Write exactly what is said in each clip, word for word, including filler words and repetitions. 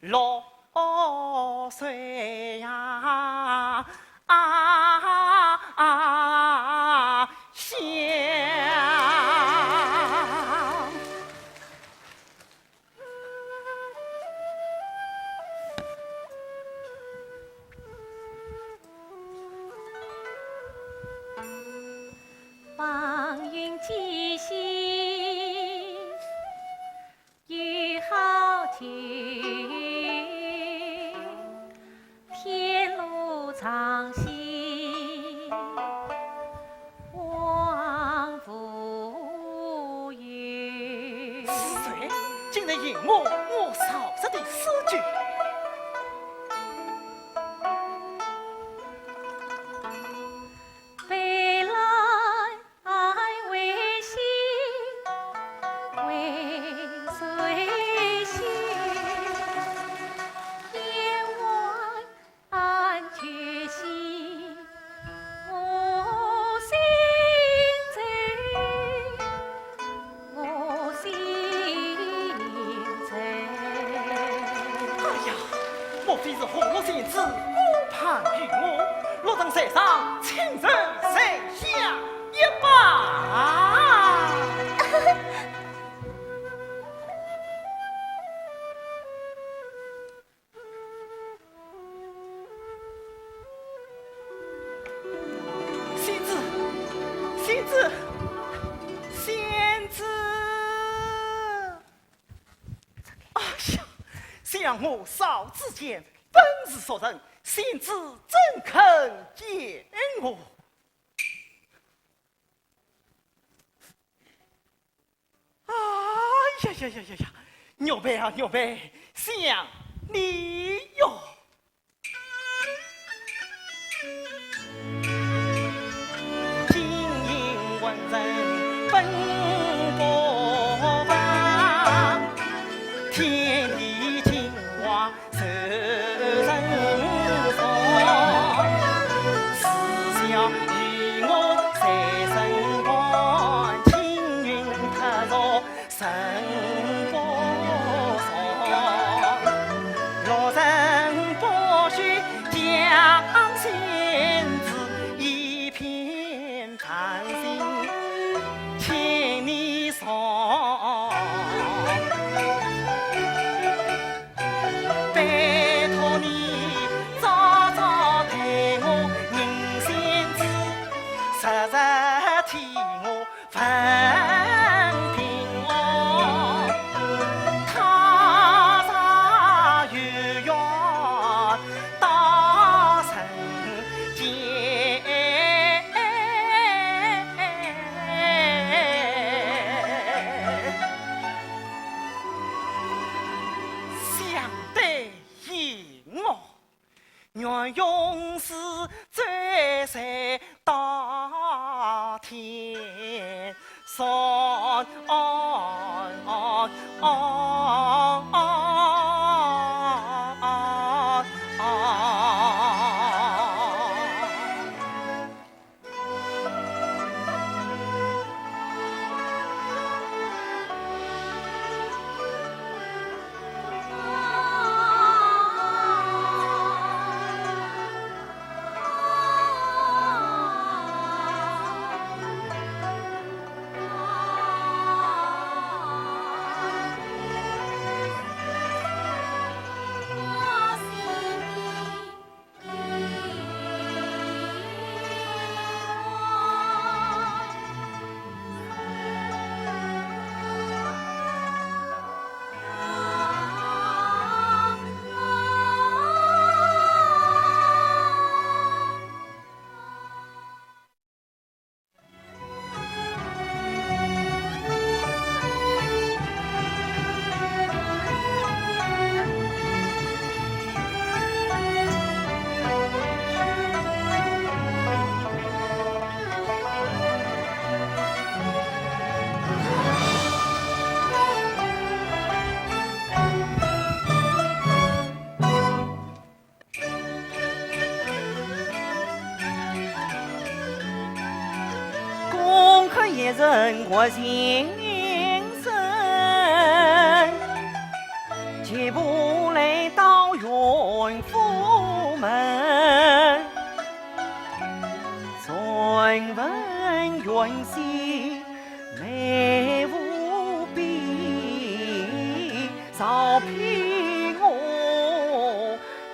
落水呀，啊，啊，香。是谁竟然饮我我烧制的诗酒？哎呀，莫非是河洛仙子顾盼于我，落得山上，请受在下一拜。仙子，仙子，仙子！哎呀，想我烧制间本是俗人，仙子怎肯见我？ 哎呀呀呀呀呀，玉佩啊，玉佩，想你哟。金印文人本不凡，天地精华 受人赏，似笑与我在身旁，青云吐露人不爽。路人不须将仙子一片 谈心，请你上。拜托你早早待我认仙子，实实替我问平安。他朝有约 到人间。想得也妙，愿永世追随到天 山。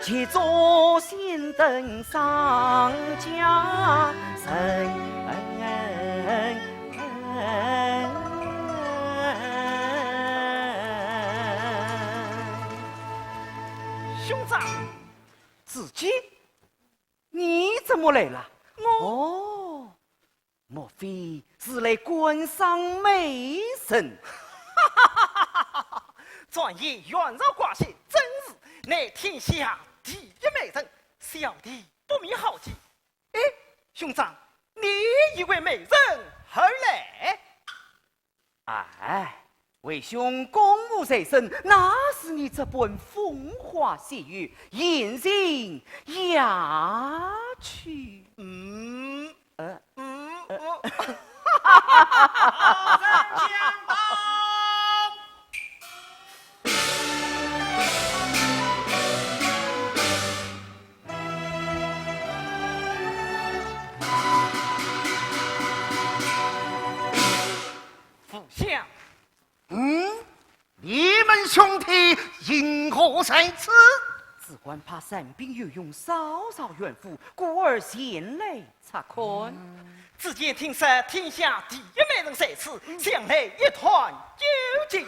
且坐先登上驾，人。兄长，子建，你怎么来了？我……哦， 莫非是来观赏美人？转眼远走高飞，真是乃天下第一美人，小弟不免好奇。哎，兄长，你以为美人何来？哎， 为兄公务在身，哪似你这般风花雪月，闲情雅趣？嗯，呃，嗯，呃，我……好生相报。父相。 嗯，你们兄弟因何在此？子桓怕散兵游勇，稍稍远赴，故而前来察看。子建听说天下第一美人在此，想来一探究竟。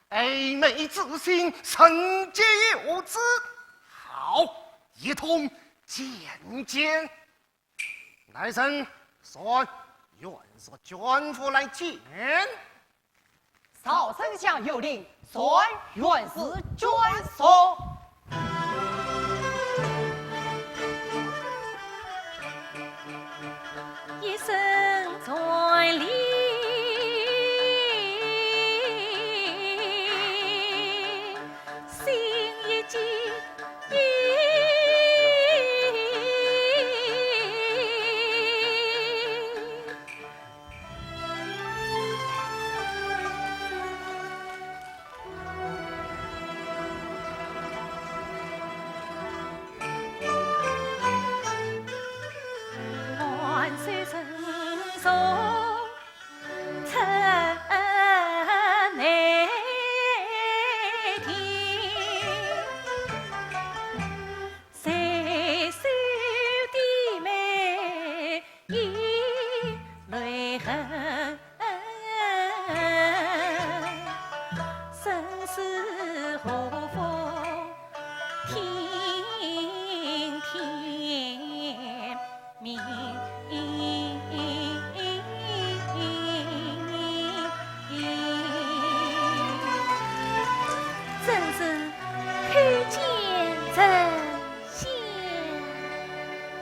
爱美之心，人皆有之。好，一同见见。 来人，传袁术、卷福来见。曹丞相有令，传袁术、卷福。一声传令，心一惊。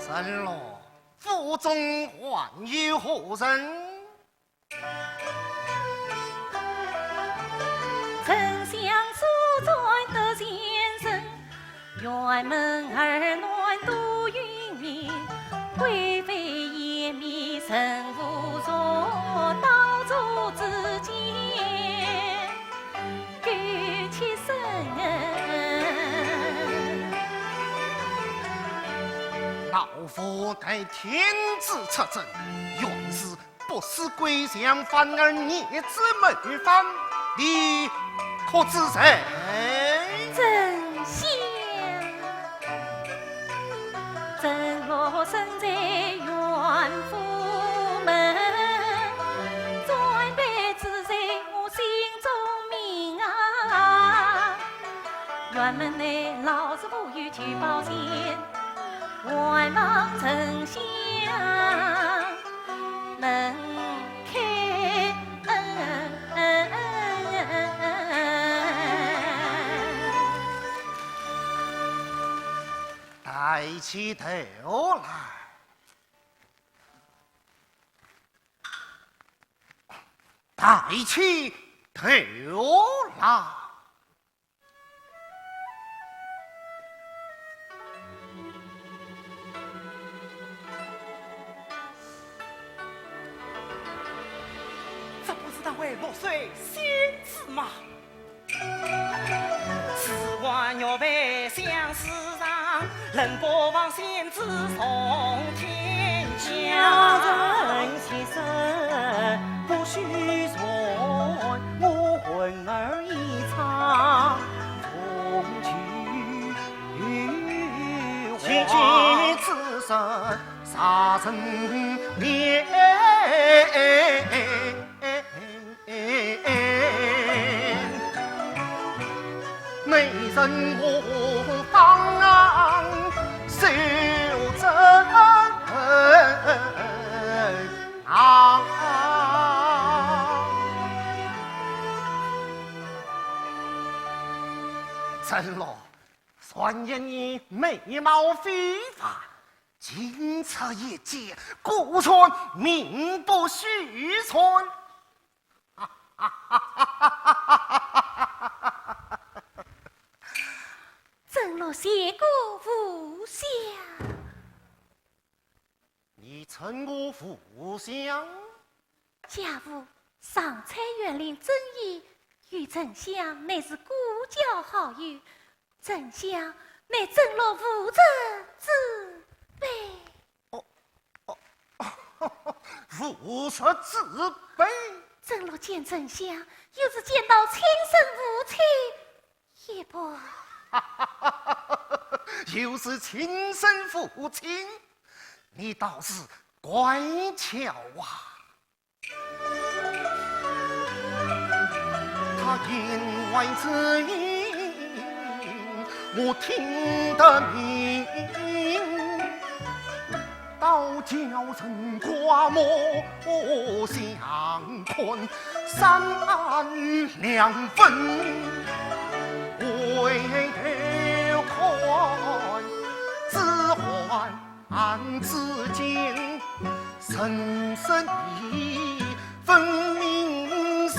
臣落，府中还有何人？ 老夫代天子出征，袁术 不思归降，反而逆旨谋反，你可知罪？丞相。抬起头来，抬起头来。 这不是那位墨水仙子吗？杀人面。美人何方受这啊？曾老，传言你美貌非凡，经此一见，果然名不虚传。曾老谢过父相。你称我父相？家父上蔡县令曾毅与丞相乃是故交好友，丞相乃曾老父侄之辈。哦，哦，父侄之辈。曾老见丞相，犹如见到亲生父亲一般。又是亲生父亲，你倒是乖巧啊。 他言外之意，我听得明，倒叫人刮目相看，三两分，回头看，只还 暗自间，人生已分明是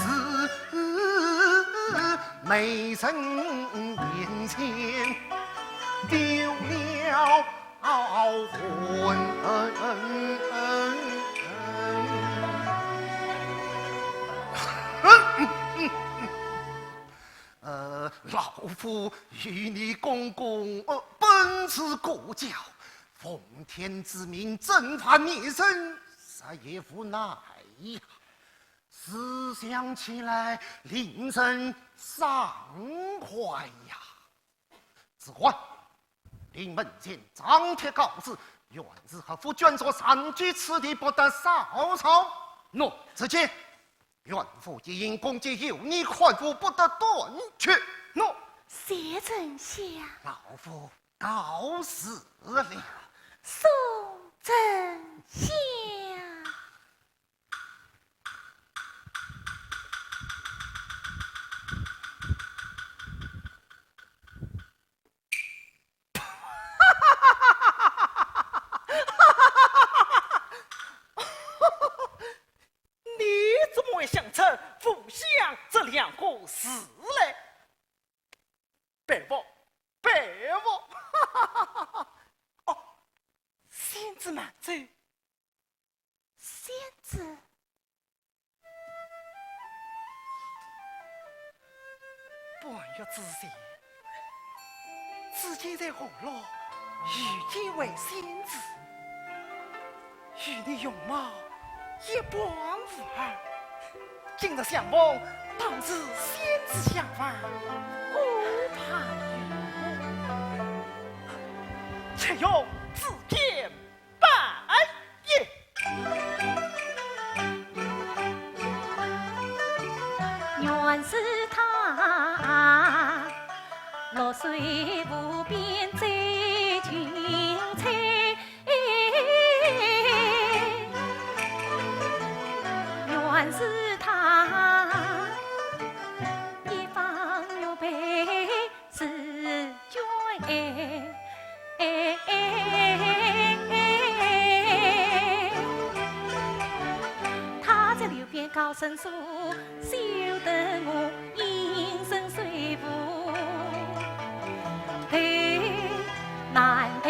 美人眼前丢了魂。呃，老夫与你公公，呃，本是故交，奉天之命征伐逆臣，实也无奈呀。思想起来，令人伤怀呀。只管令门前张贴告示，愿是合府眷属暂居此地，不得骚扰。喏，只见 远赴一营攻击，有你看顾不得断绝。喏，谢丞相。老夫告辞了。送丞相。你怎么会想出父相这两个字来？佩服，佩服。哦，仙子慢走。仙子？ 半月之前，子建在河洛遇见位仙子，与你容貌一般无二。今日相逢，当是仙子相伴，孤盼有误，且容子建 拜也。原是他，绿水无边走近采。原是他，一方玉佩 是君。他在流边高声诉，休得我应声说服，头难抬。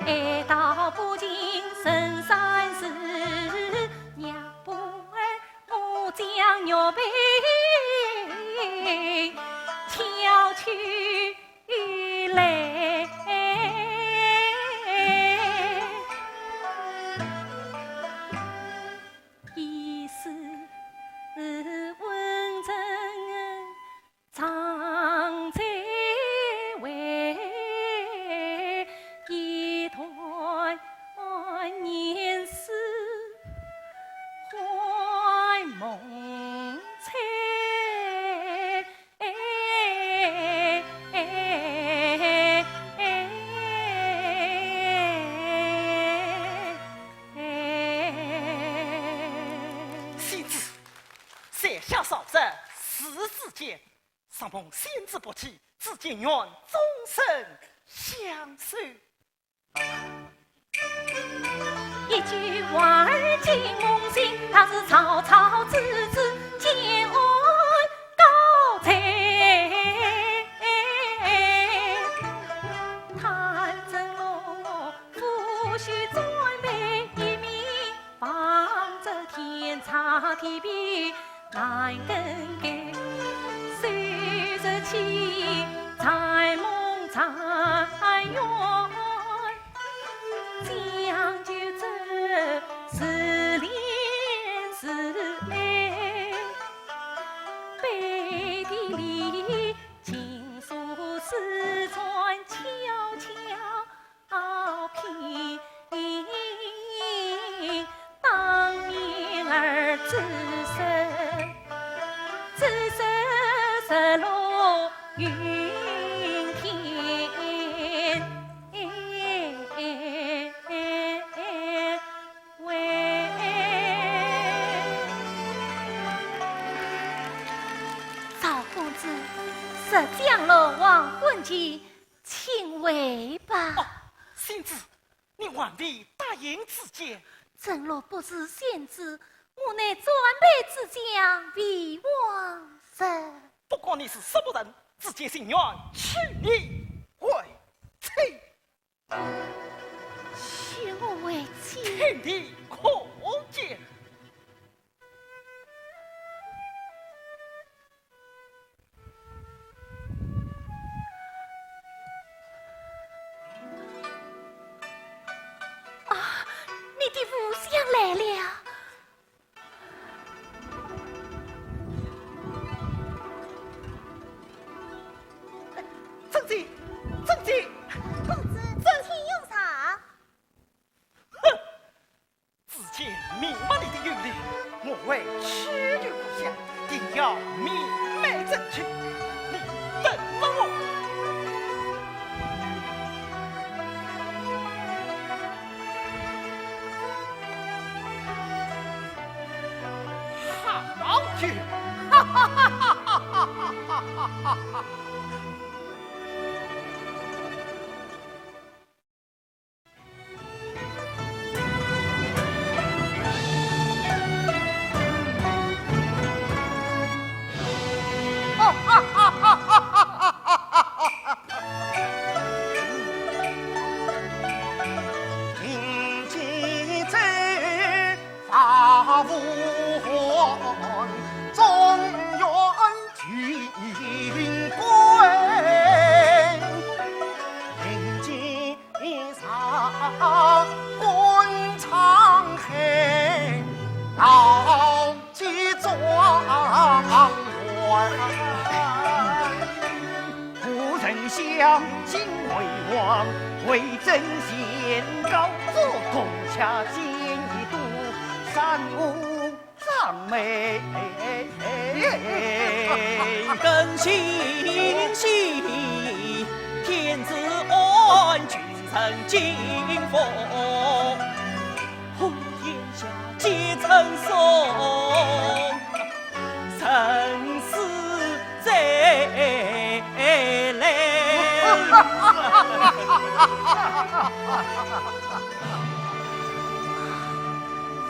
爱到不尽深山寺，娘不儿 我将玉佩交出来。一世温存常在下少日时时见，上蒙仙子不弃，只见愿终身相守。 一句话儿惊梦醒，当时曹操之子建安告罪。他怎么不许专备一名，放着天差地别 难更改，虽是欺，在梦在愿，将就这自怜自爱，背地里尽数私传悄悄 好品，当面儿指使，指使失落云天。赵公子，这江洛黄昏期， 请回吧。哦，仙子，你还未答应子建。正若不是仙子，我乃专备子建为王爷。不管你是什么人，子建情愿娶你为妻。娶我为妻？天地可鉴。 啊，你的父相来了。曾姐，曾姐。公子，请用茶。哼！ 子建明白你的忧虑，我会去留故乡，定要明媒正娶。你等着我。好酒，哈哈哈哈哈哈哈哈哈！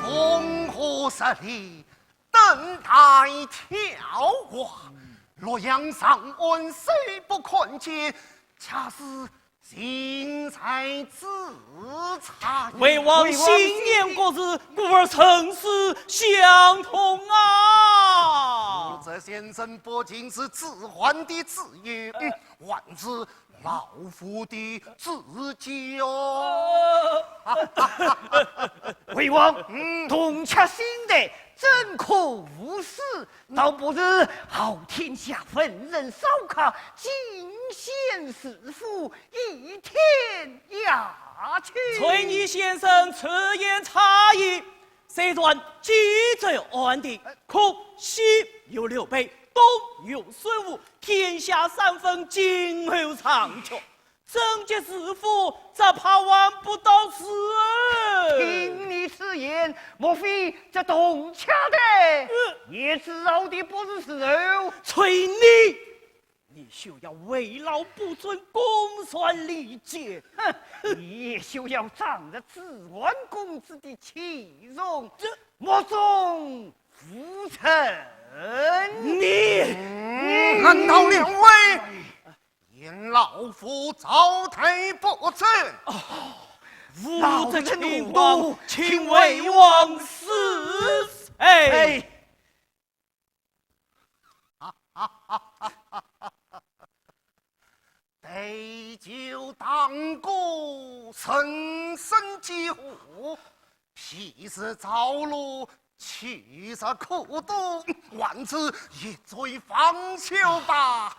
风和日丽， 等待眺望，洛阳长安虽不看见，恰似近在咫尺。魏王心念国事，故而沉思相通啊。武则先生不仅是子桓的子友，嗯，还是 老夫的子建哟。魏王，嗯。铜雀新台，怎可无诗？倒不如号天下文人骚客，进献诗赋，以添雅趣。崔琰先生此言差矣。 虽然冀州安定，可西有刘备，东有孙吴，天下三分，今后长久，征集诗赋，只怕还不到时。听你此言，莫非这铜雀台？呃。也知道的不是时候。催你！你休要为老不尊，公然离间。哼，你休要仗着子桓公子的器重，这目中无人。你，难道两位嫌老夫招待不周？哦，无德亲王，请为王恕罪。哎，杯酒当歌，人生几何？昔日朝露，去日苦冬，还是一醉方休吧。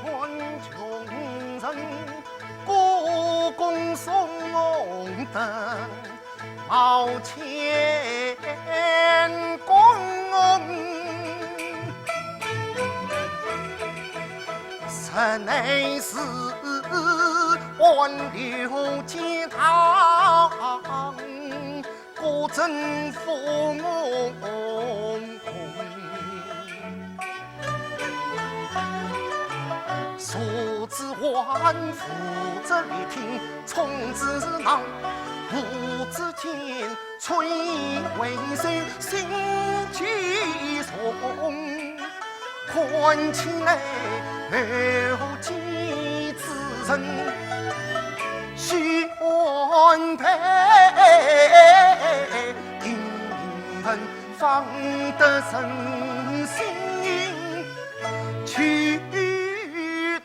看穷人歌功颂德， 冒乾坤，实乃是暗流煎汤，果真无功。 坐子桓，扶子立听，冲子囊，护子坚，垂为首，心其重。看起来后继之人，须安排，定能 方得人心去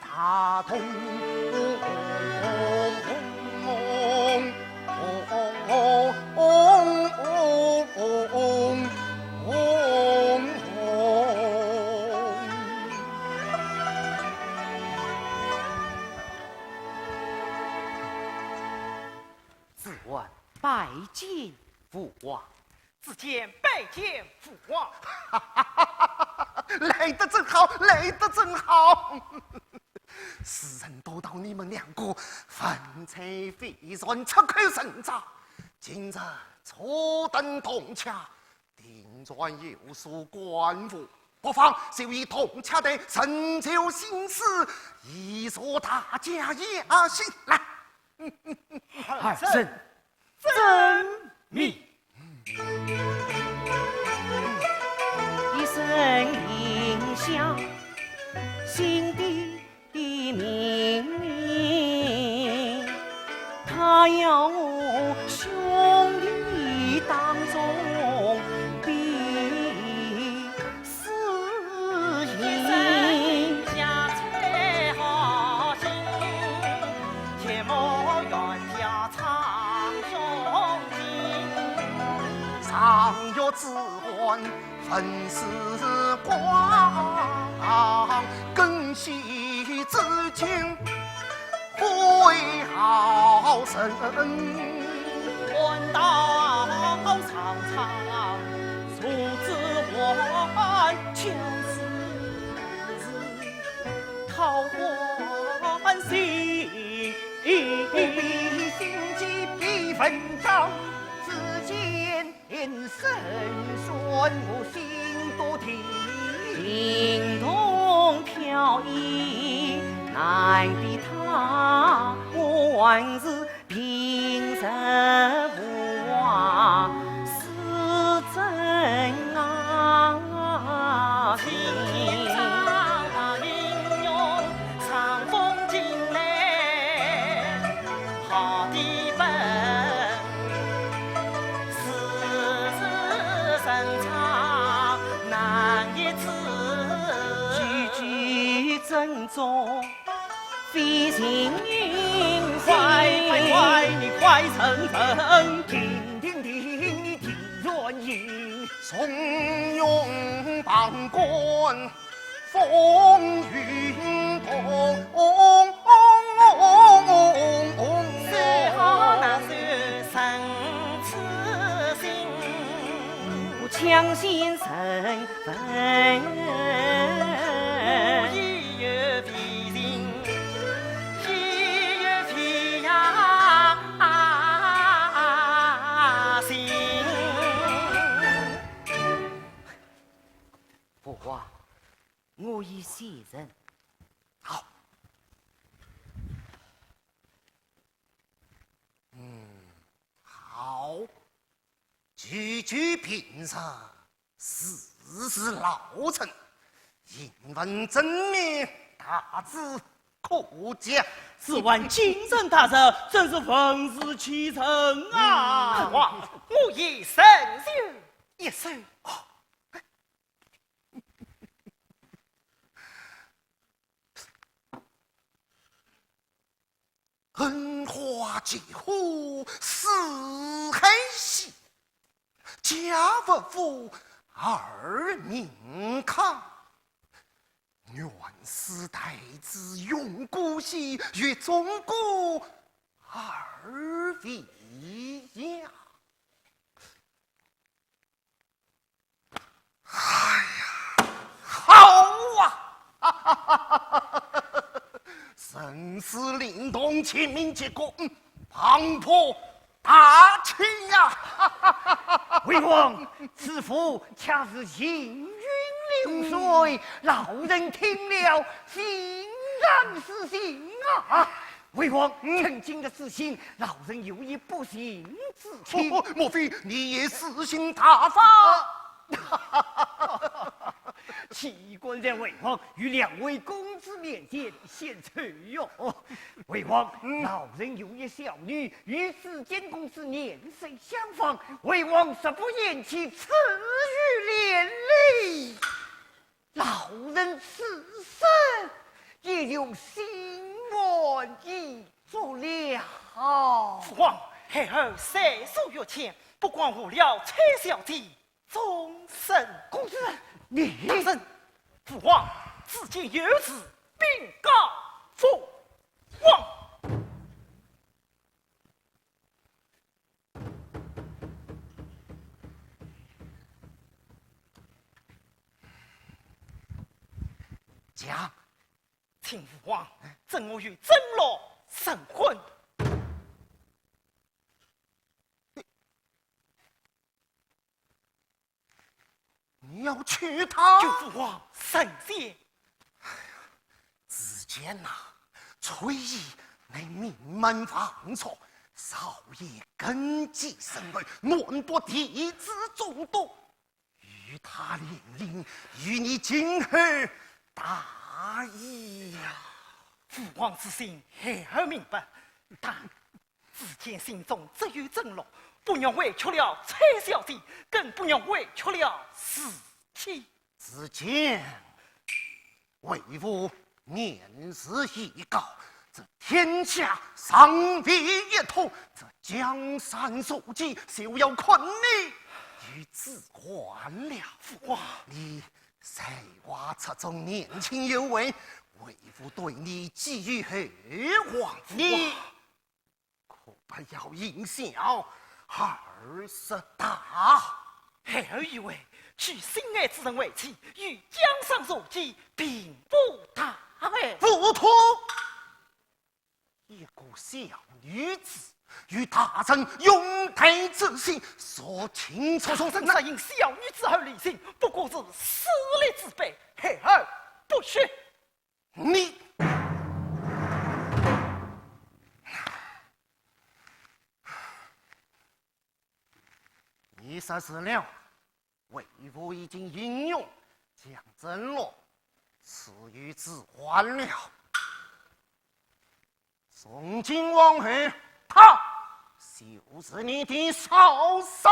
大同。子桓拜见父王。 子建拜见父王。来得正好，来得正好。世人都道你们两个文采斐然，出口成章，今日初登铜雀，定然有所感悟，不妨就以铜雀台成就新诗，以助大家雅兴。来。 儿臣遵命。一声令下，心底的明明，他要我兄弟当中比 是因。常遇之患，文字光，更喜之情。 会好人。官道上苍，如此我将是讨欢喜。不必心急，别文章，子建 人生算我心多情。情同飘逸，难比他，我还是平日无话是真啊情。 好的本，世事深长难言之。句句珍重，费尽心。快快快，你快认真，停停停，你定然应。重用旁观， 风云动。谁好拿手生此心？我将心成文。无意有非人，意有非呀。见人。好。嗯，好。句句平日，字字老成，引文正面，大致可解。只望京城大人，真是文字启程啊！嗯，我也曾有一首。 春花几乎似海兮，家无父而名康。愿似待子永孤兮，月中孤而为阳。 哎呀，好啊！真是令同前面结果，嗯，磅礴大气呀！魏王，此话恰似行云流水，老臣听了欣然是情啊！魏王，嗯，臣今日之行，老臣有一不情 之请。哦，莫非你也诗兴大发？岂敢在魏王与两位公子面前献丑哟。魏王，嗯，老臣有一小女，与子建公子年岁相仿，魏王若不嫌弃，赐予连理，老臣此生也就心满意足了。父王，孩儿虽是越权，不敢误了崔小姐终身。公子，你……大人，父王，子建有事，禀告父王。 讲。请父王准我与曾洛成婚。你，你要娶她？求父王成全。子建呐，崔琰乃名门望族，少爷根基深厚，难得弟子众多， 与他联姻，与你今后大益呀。父王之心，孩儿明白，但子建心中只有曾洛，不愿委屈了崔小姐，更不愿委屈了自己。子建，为父 年事已高，这天下尚未一统，这江山社稷，休要困你于子桓了。父王，你才华出众，年轻有为，为父对你寄予厚望。你 可不要因小而失大。孩儿以为娶心爱之人为妻，与江山社稷并不大碍。不妥！一个小女子与大臣拥戴之心，孰轻孰重？大人若因小女子而离心，不过是势利之辈，孩儿不屑。 你，你说是了，为父已经应允，将曾洛赐予子桓了。从今往后，她就是你的嫂嫂。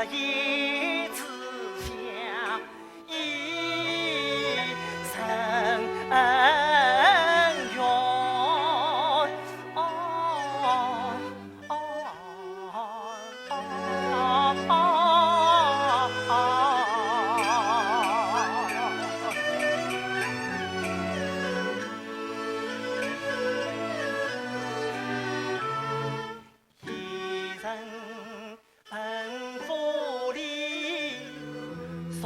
天之下一生缘。哦，哦，哦，哦，哦。一人 门府里送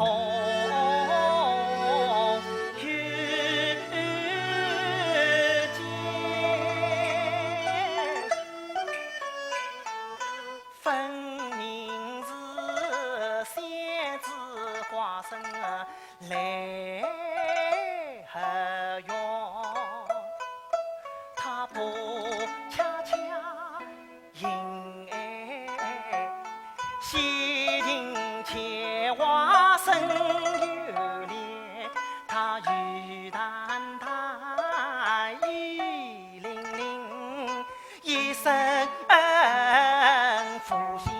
去见，分明是仙子化身来合缘，他不恰恰 因爱西亭前花生有恋，他雨淡淡雨淋淋，一身浮香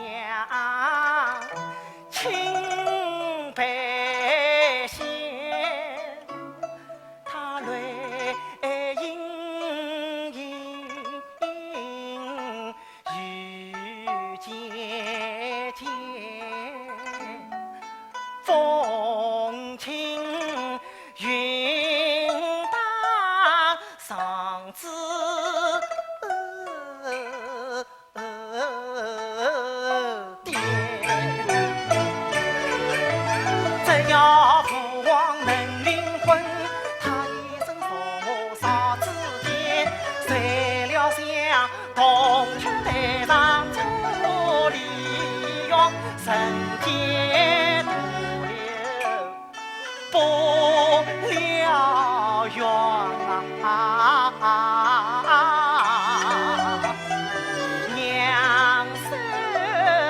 青白仙，他泪盈盈 雨姐姐，风轻云淡上枝点。只要父王能灵魂，他一生做我啥子天，谁料想 铜雀台上做李鸳，人间徒留不了缘啊。娘手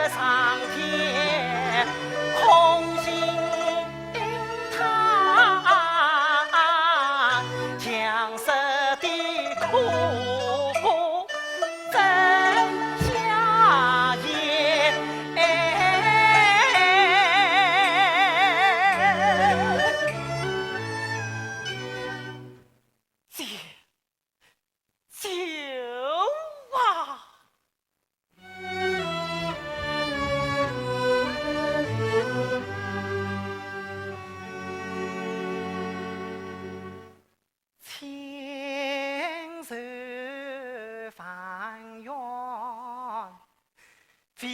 上天，空心 他将死的苦真相言。姐，姐啊！ 亲手还愿，非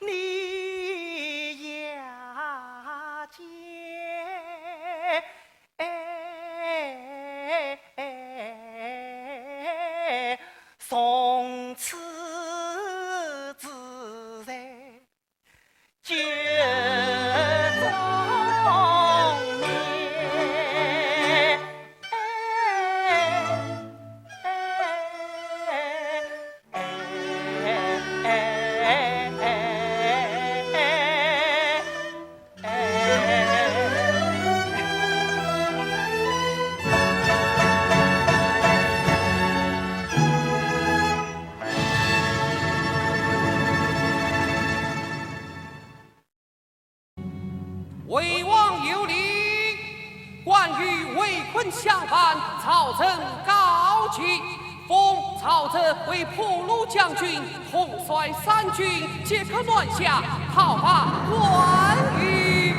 你也解。 从此之后，就中眠。 魏王有令，关羽围困襄樊，曹仁告急，封曹植为破虏将军，统帅三军，即刻南下，讨伐关羽。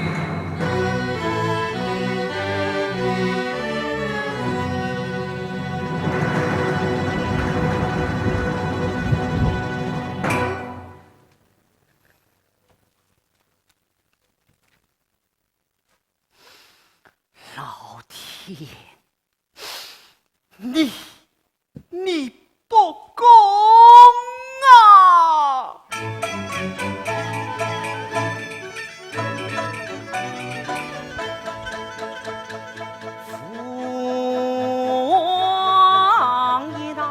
老天，你，你不公啊！父王一道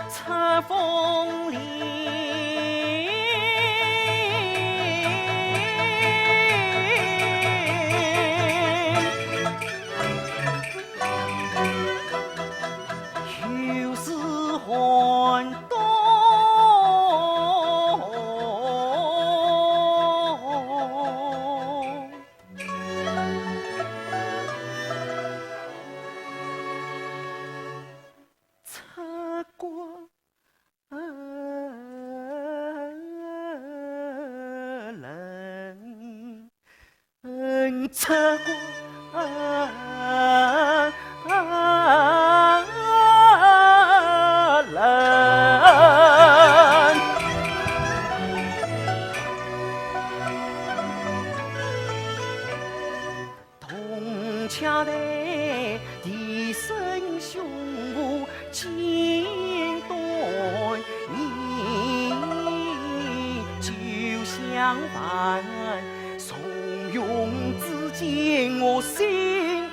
出风林。出关人。铜雀台，笛声雄武尽端严，酒香万重用，只见我心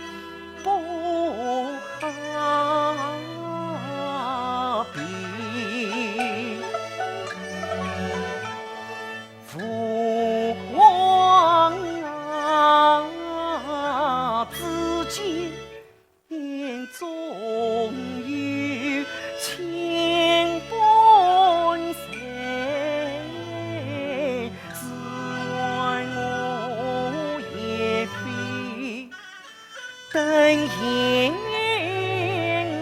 不平。父王啊，子建 中有千般罪，只怨我也非等闲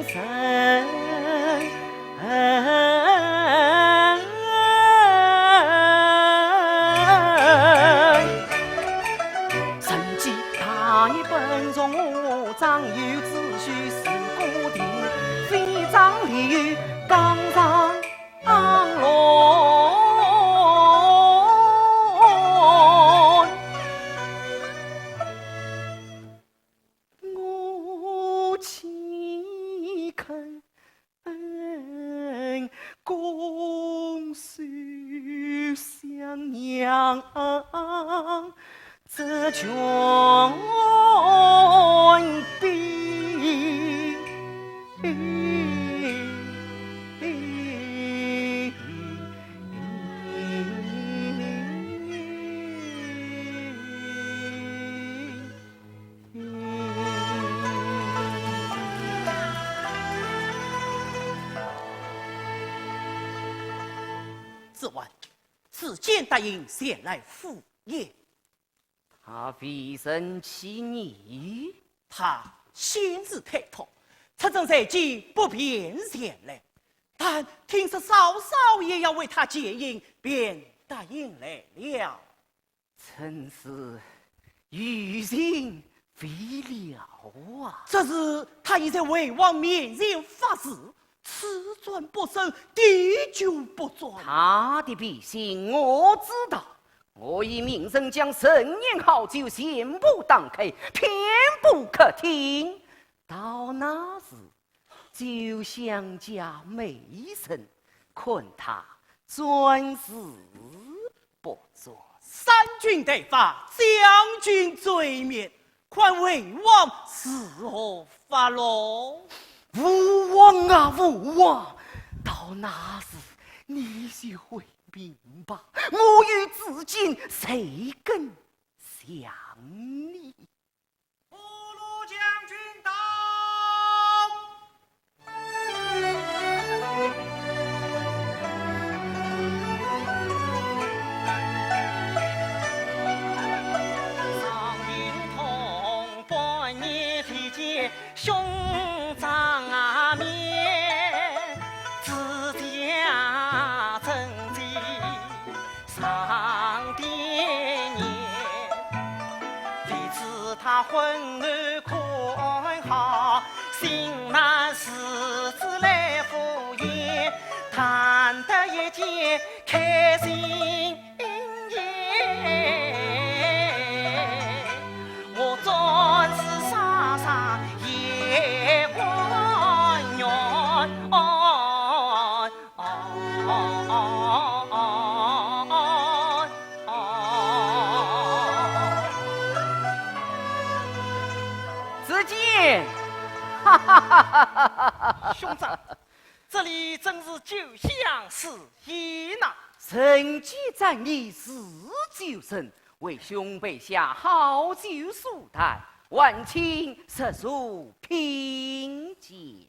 人。 承继大业本从我，张有子虚是孤亭，非张立有江上浪乱。我岂肯 公孙相让这权柄。子建，子建答应前来赴宴。他未曾起疑？他先是推脱，出征在即，不便前来，但听说嫂嫂也要为他饯行，便答应来了。 真是于情未了啊！只是他已在魏王面前发誓，此战不胜，滴酒不沾。他的脾性我知道，我已命人将陈年好酒全部打开，遍布客厅。到那时， 酒香加美人，看他专是不专。三军待发，将军罪免，看魏王如何发落？吴王啊，吴王，到那时你就会明白，我与子建谁更像你。 五路将军到。子建，哈哈哈哈哈哈！兄长，这里真是酒香四溢呐。人皆赞你是酒神，为兄备下好酒数坛，万卿速速品鉴。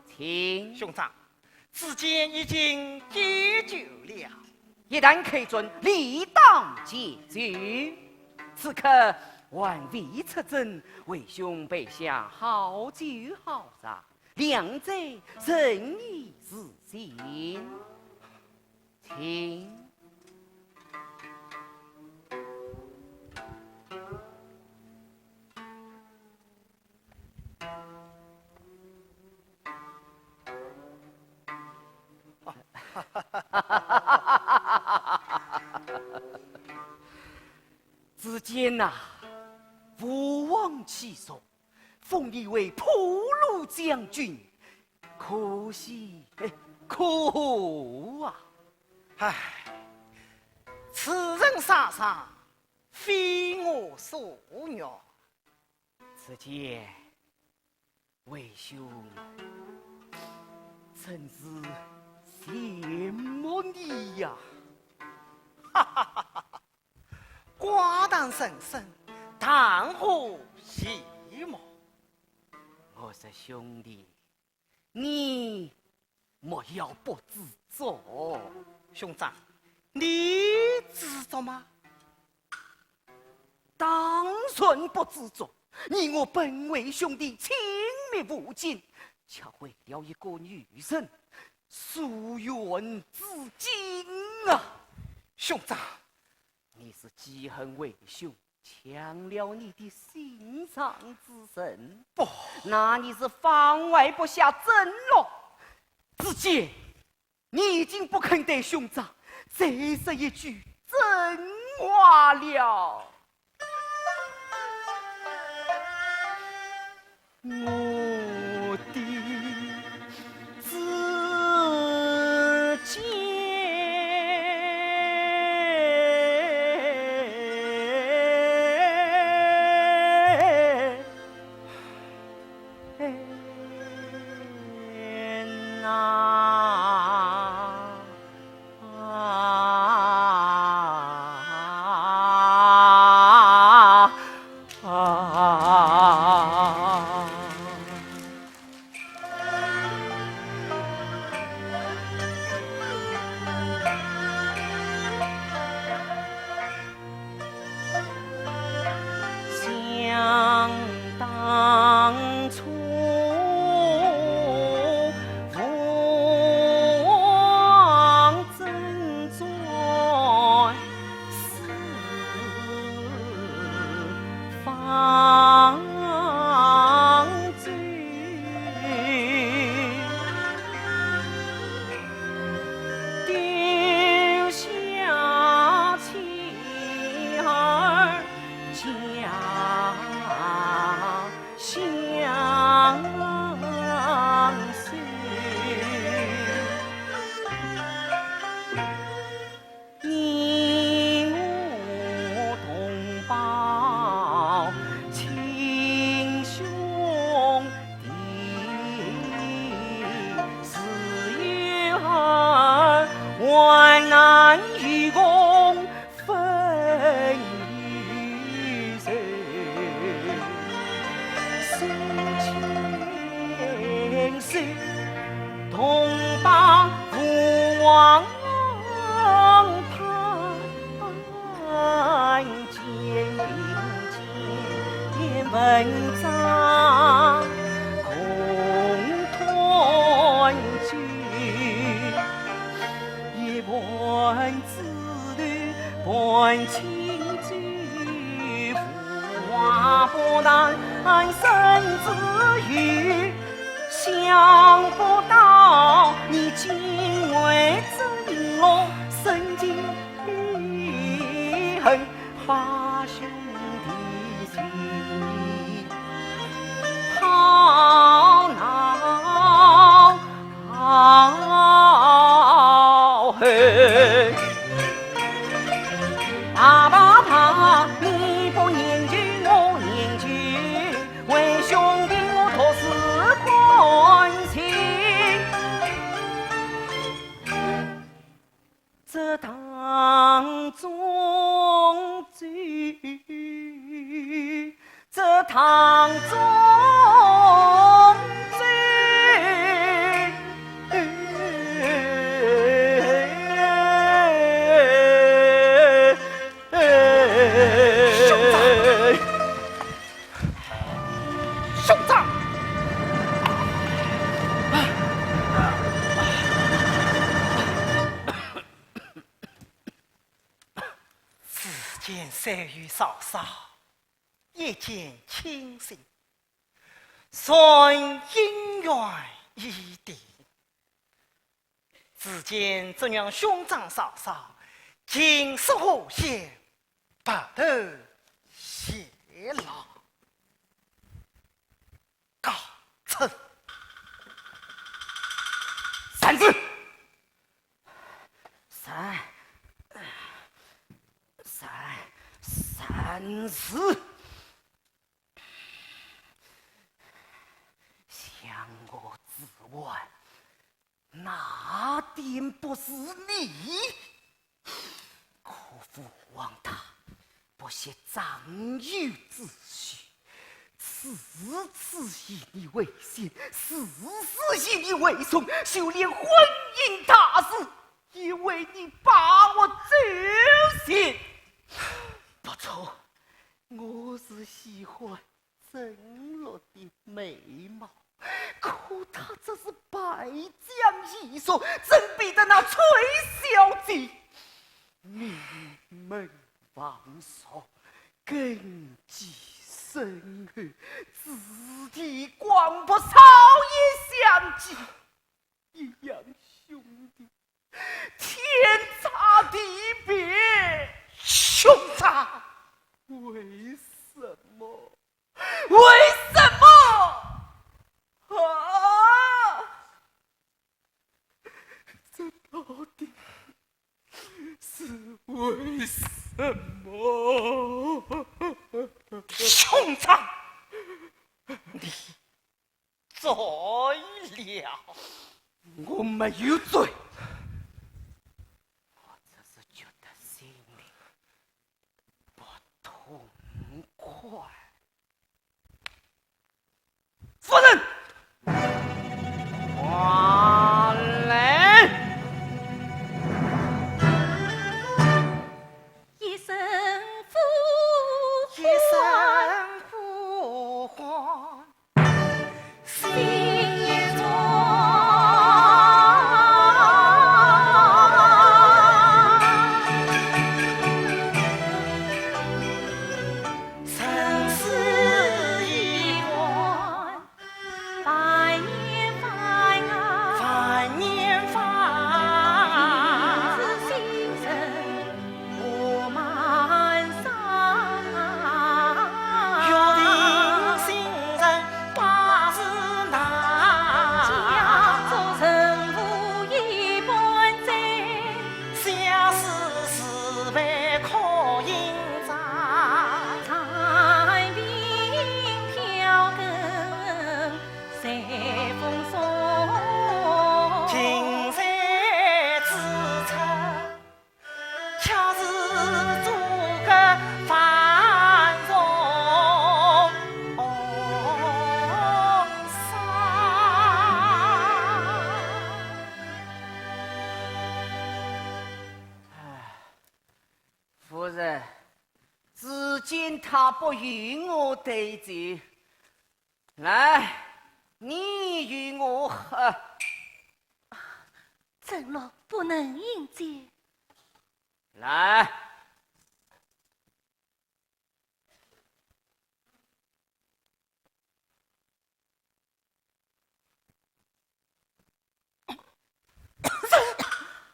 请。兄长，子建已经戒酒了。一旦开战，理当戒酒。此刻还未出征，为兄备下好酒好茶，两者任你自选。请。子建呐，父王器重，封你为破虏将军，可喜，哎，可贺啊！唉，此人啥人，非我所愿。子建， 为兄真是羡慕你呀！哈哈哈哈！寡淡人生，谈何羡慕？我说兄弟，你莫要不知足。兄长，你知足吗？ 当然不知足，你我本为兄弟，亲密无间，却为了一个女人，疏远至今啊！兄长，你是记恨为兄抢了你的心上之人？不，那你是放怀不下甄洛。子建， 你已经不肯对兄长再说一句真话了。我的子建。 想当初，父王征战四方 兄长！兄长！子建虽有嫂嫂，亦见亲信，算姻缘已定。只见祝融兄长嫂嫂，金色和弦，白头偕老。告辞。站住！站，站，站住！想我之外， 哪点不是你？可父王他不惜长幼之序，处处以你为先，事事以你为重，就连婚姻大事也为你把握周全。不错，我是喜欢 正落的美貌，可她这是败将易输，真比得那崔小姐名门望族，根基深厚，子弟广博，朝野相济，一样兄弟， 天差地别。兄长，为什么？为什么？啊！这到底是为什么？兄长，你 醉了。我没有醉，我只是觉得心里不痛快。夫人，快来！一声呼唤，一声呼唤。 心一转，生死一关，万年烦啊，万年烦。我满山。 哎，夫人，只见他不与我对酒， 来，你与我喝。正落不能饮酒。来。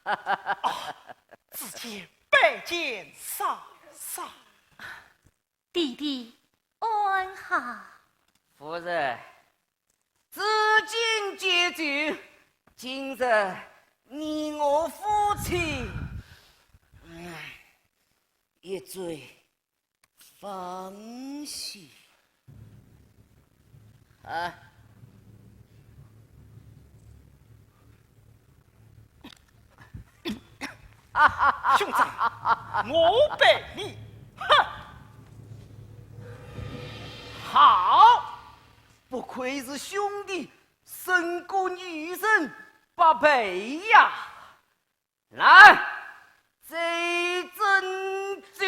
啊，子建拜见嫂嫂。 弟弟安好。夫人，至今戒酒，今日你我夫妻，唉，一醉方休。 啊。兄长，我陪你。哼！好，不愧是兄弟，胜过女人百倍呀。 来，这斟酒。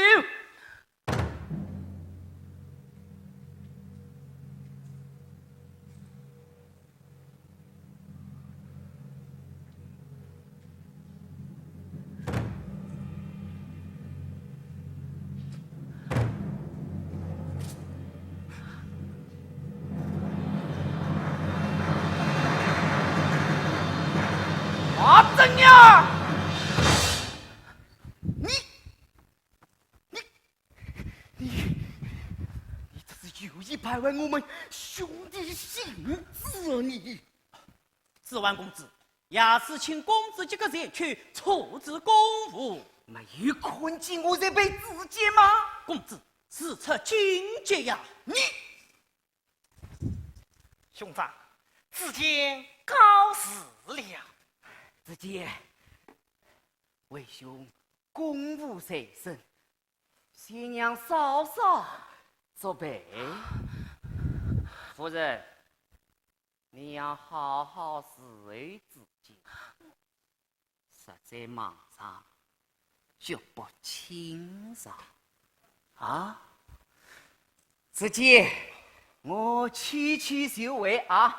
啊，怎样？有意败坏我们兄弟兴致啊你！子桓公子，夜使请公子即刻前去处置公务。没有看见我在陪子建吗？公子，事出紧急呀！你……兄长，子建告辞了。子建，为兄公务在身， 先让嫂嫂作陪。夫人，你要好好侍候子建，实在忙上，脚步轻上啊。子建，我去去就回啊。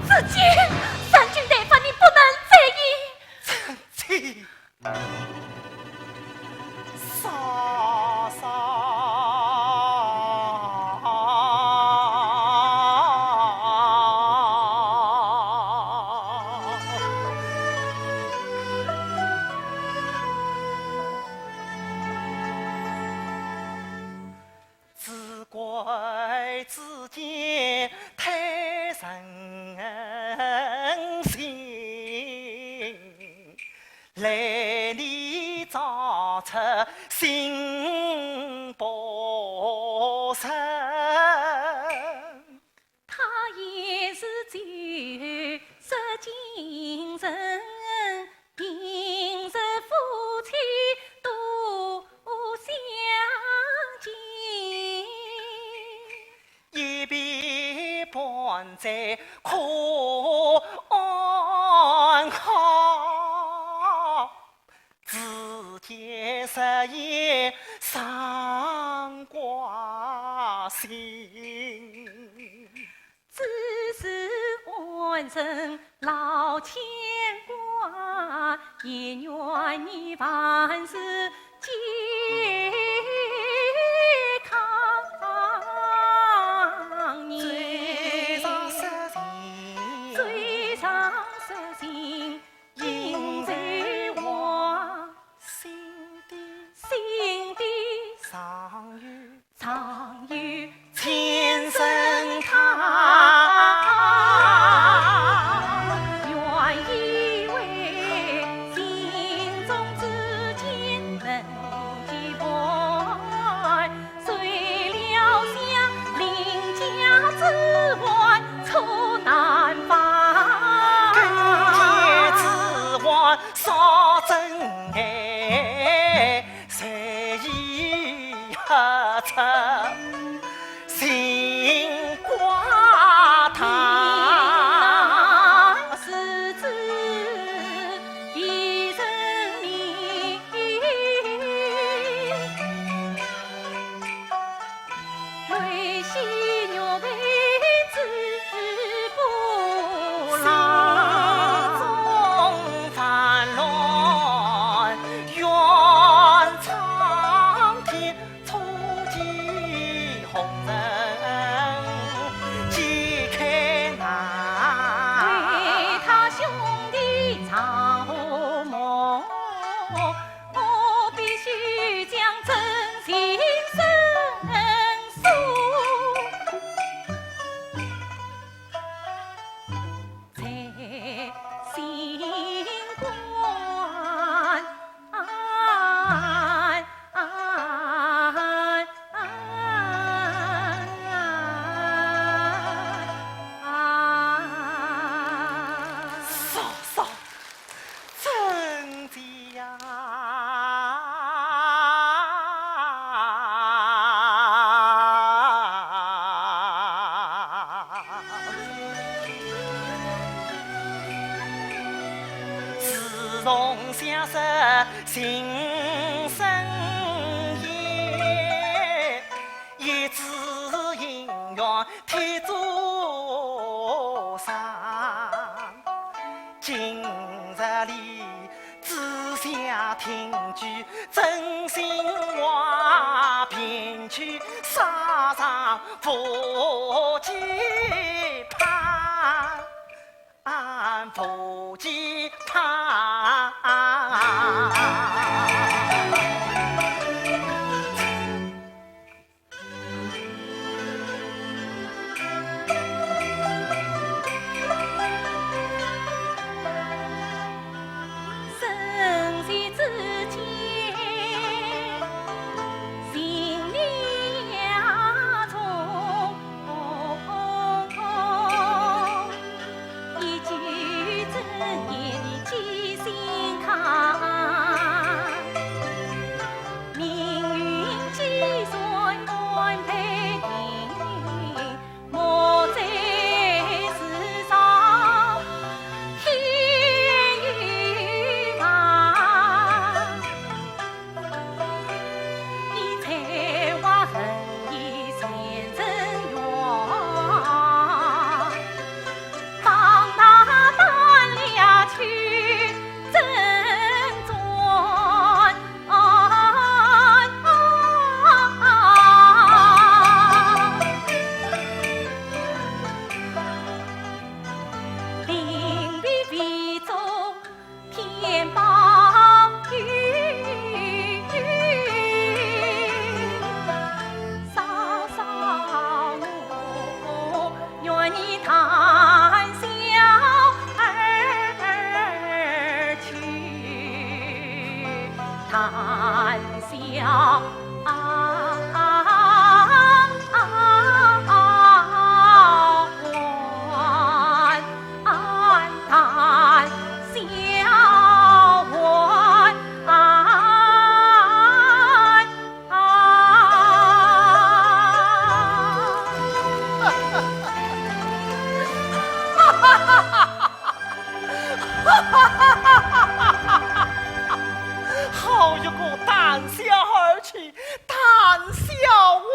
子建，三军待发，你不能在意。子建，嫂嫂。只怪子建太任性，来年早出新不成。他也是酒色精人，平日夫妻多相敬。一杯半醉可安好，子建日夜常挂心。 只是安身老牵挂，也愿你万事健康。嘴上说情，嘴上说情，应酬话，心底心底常有常有千声叹。愿意为心中之间能寄托，谁料想邻家之外出难逢。更添之患少真爱，谁已喝出心挂他。是子一人命。泪洗玉杯之不心劳。中烦乱，愿苍天初起红尘解开难。为他兄弟造何梦？我必须将真情申诉在心肝。嫂嫂，真的呀。自从相识 情深意，一直永远天作上。今日里只想听句真心我平去杀上无忌潘，无忌潘。 好一个谈笑而去，谈笑王！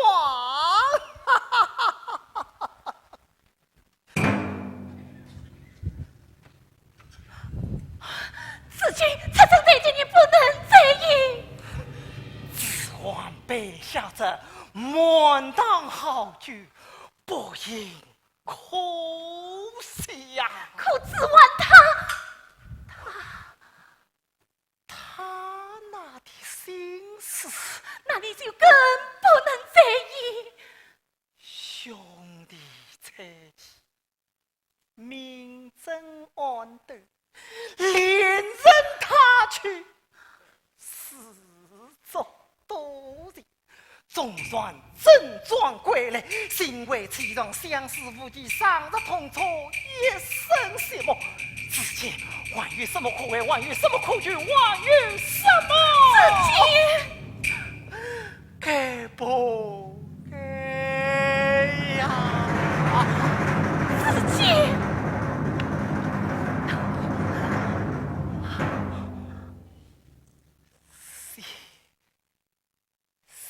子建，此生再见你不能再演。子桓备下这满堂好酒，不饮可惜呀。可子桓他，他，他那的心思，那你就更不能再演。兄弟在，命真安得，连人他去，自作多情。 总算整装归来，心怀凄怆，相思无期，生死痛楚，一生寂寞。子建，还有什么可为？还有什么可求？还有什么？子建！该不该呀？子建！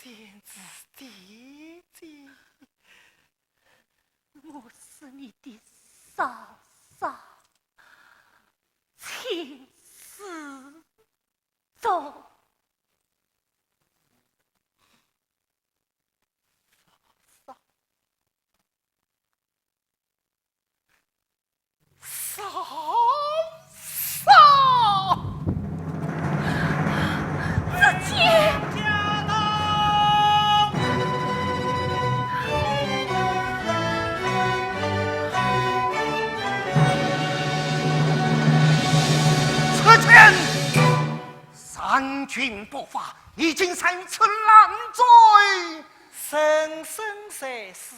贤侄弟弟。我是你的嫂嫂，请自重。嫂嫂。 嫂嫂！子建！子建！三军不发，你竟敢于此烂醉！生生世世，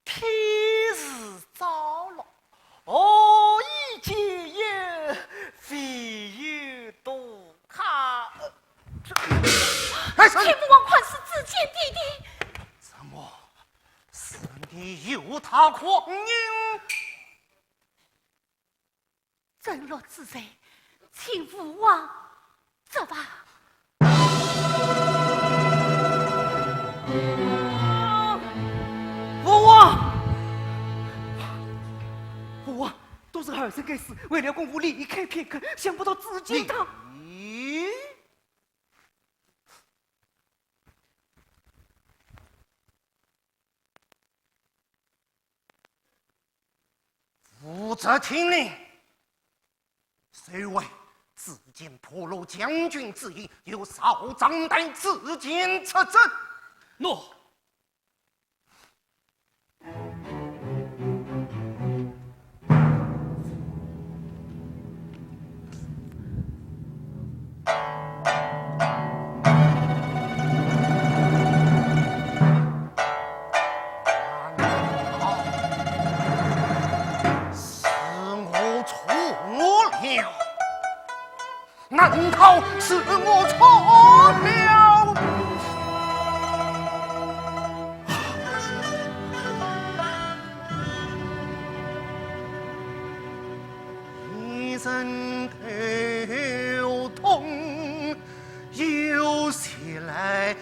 天时早落，何以解忧，唯有杜康。哎，是。请父王宽恕子建弟弟。怎么，是你诱他狂饮？ 甄洛之罪，请父王责罚。父王，父王，都是儿臣该死，为了公务离开片刻，想不到子建他……你，不知听令。谁为？只见破虏将军之印，由少将带自见出阵。诺。难道是我错了？难道是我错了？一阵头痛又袭来。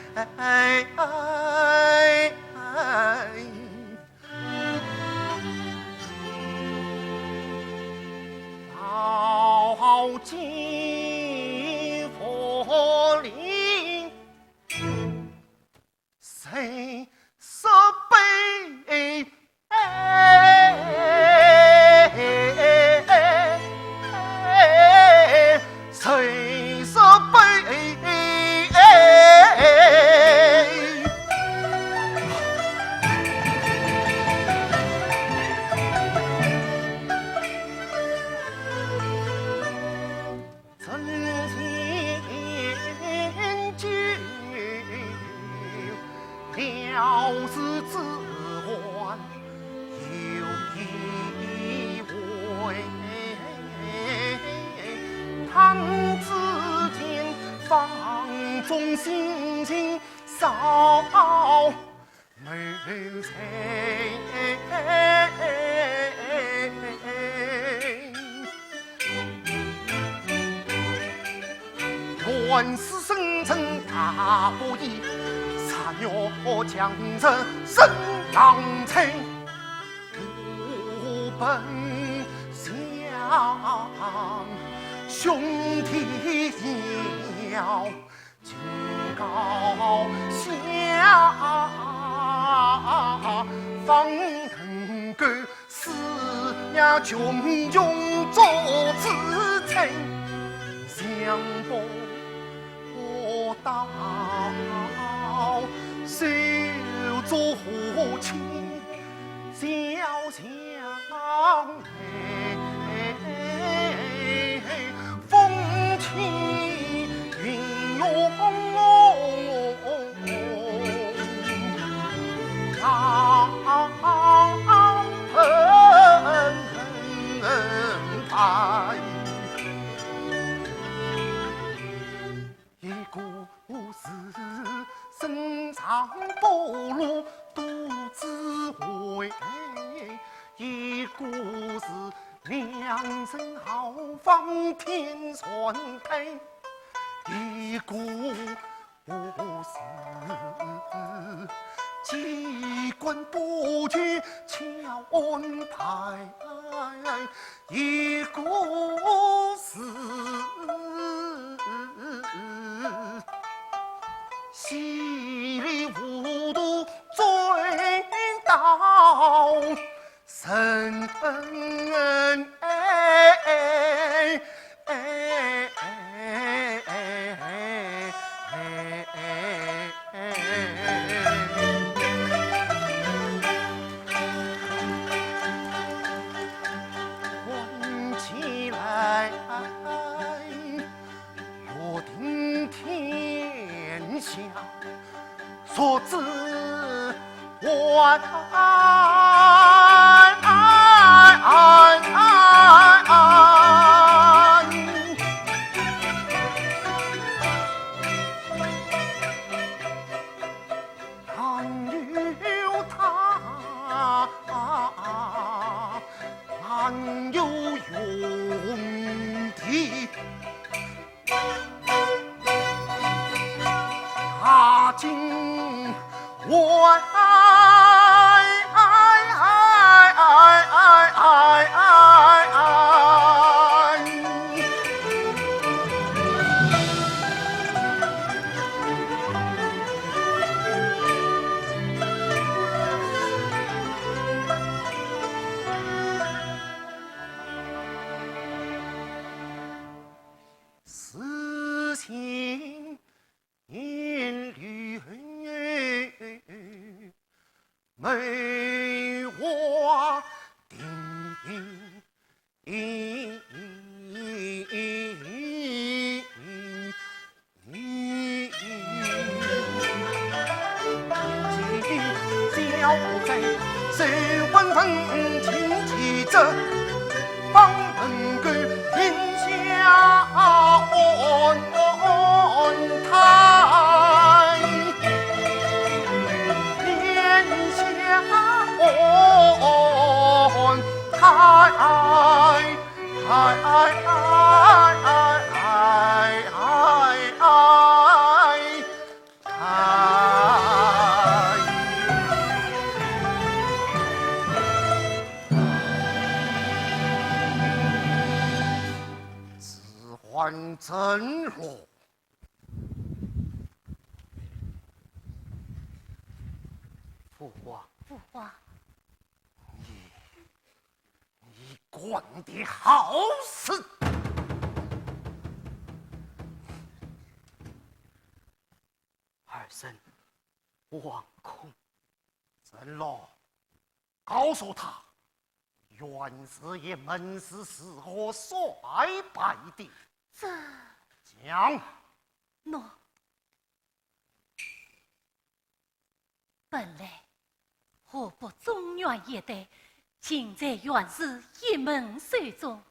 梅花定。 子桓震怒。父王。父王。你，你干的好事！儿臣惶恐。 陈洛，告诉他，袁氏一门是如何衰败的。这……讲。喏。本来河北中原一带，尽在袁氏一门手中，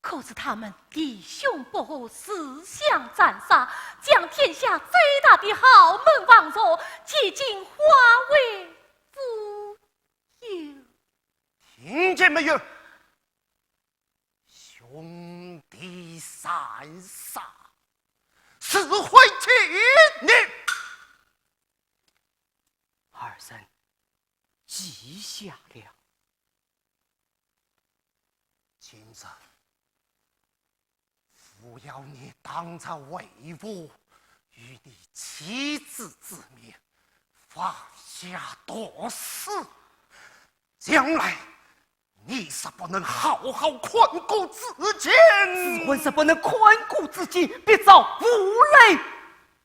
可是他们弟兄不和，自相残杀，将天下最大的豪门望族，几近化为乌有。听见没有？兄弟三杀，是会气你。儿臣记下了。 今日，父要你当着为父与你妻子之面发下毒誓，将来你若不能好好看顾子建，子桓若不能看顾子建，必遭五雷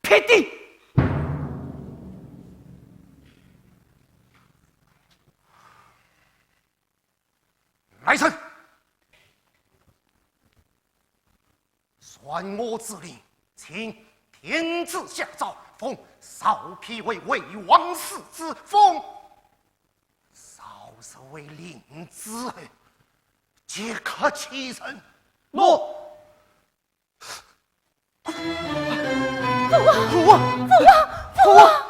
劈顶。 来人！传我之令，请天子下诏，封曹丕为魏王世子，封曹植为临淄侯，即刻起身。诺。 父王，父王，父王，父王！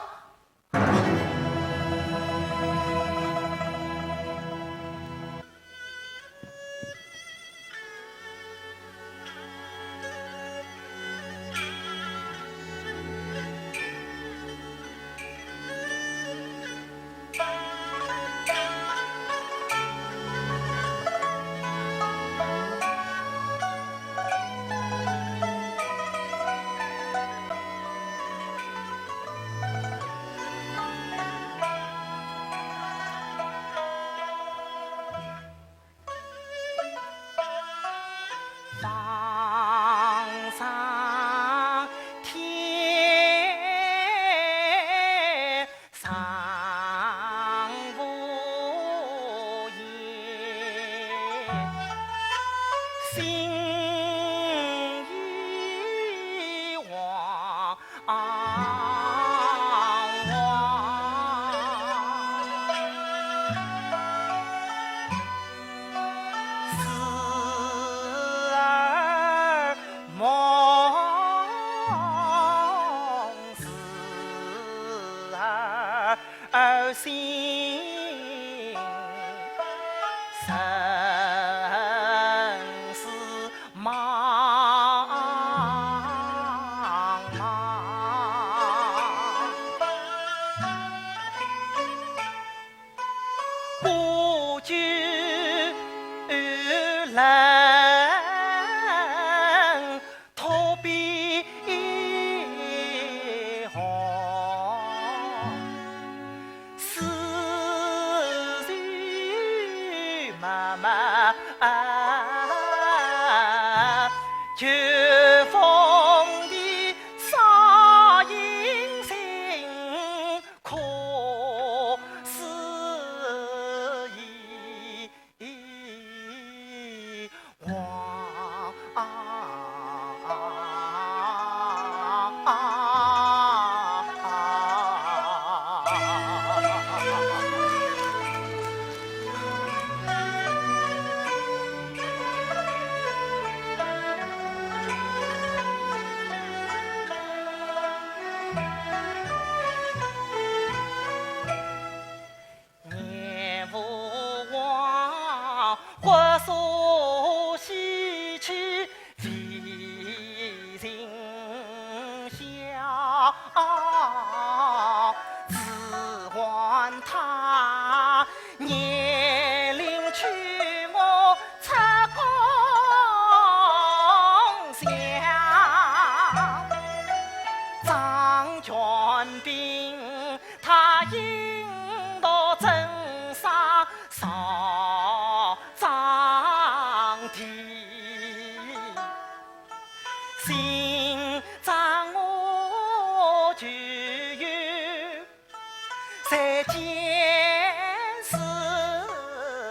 见世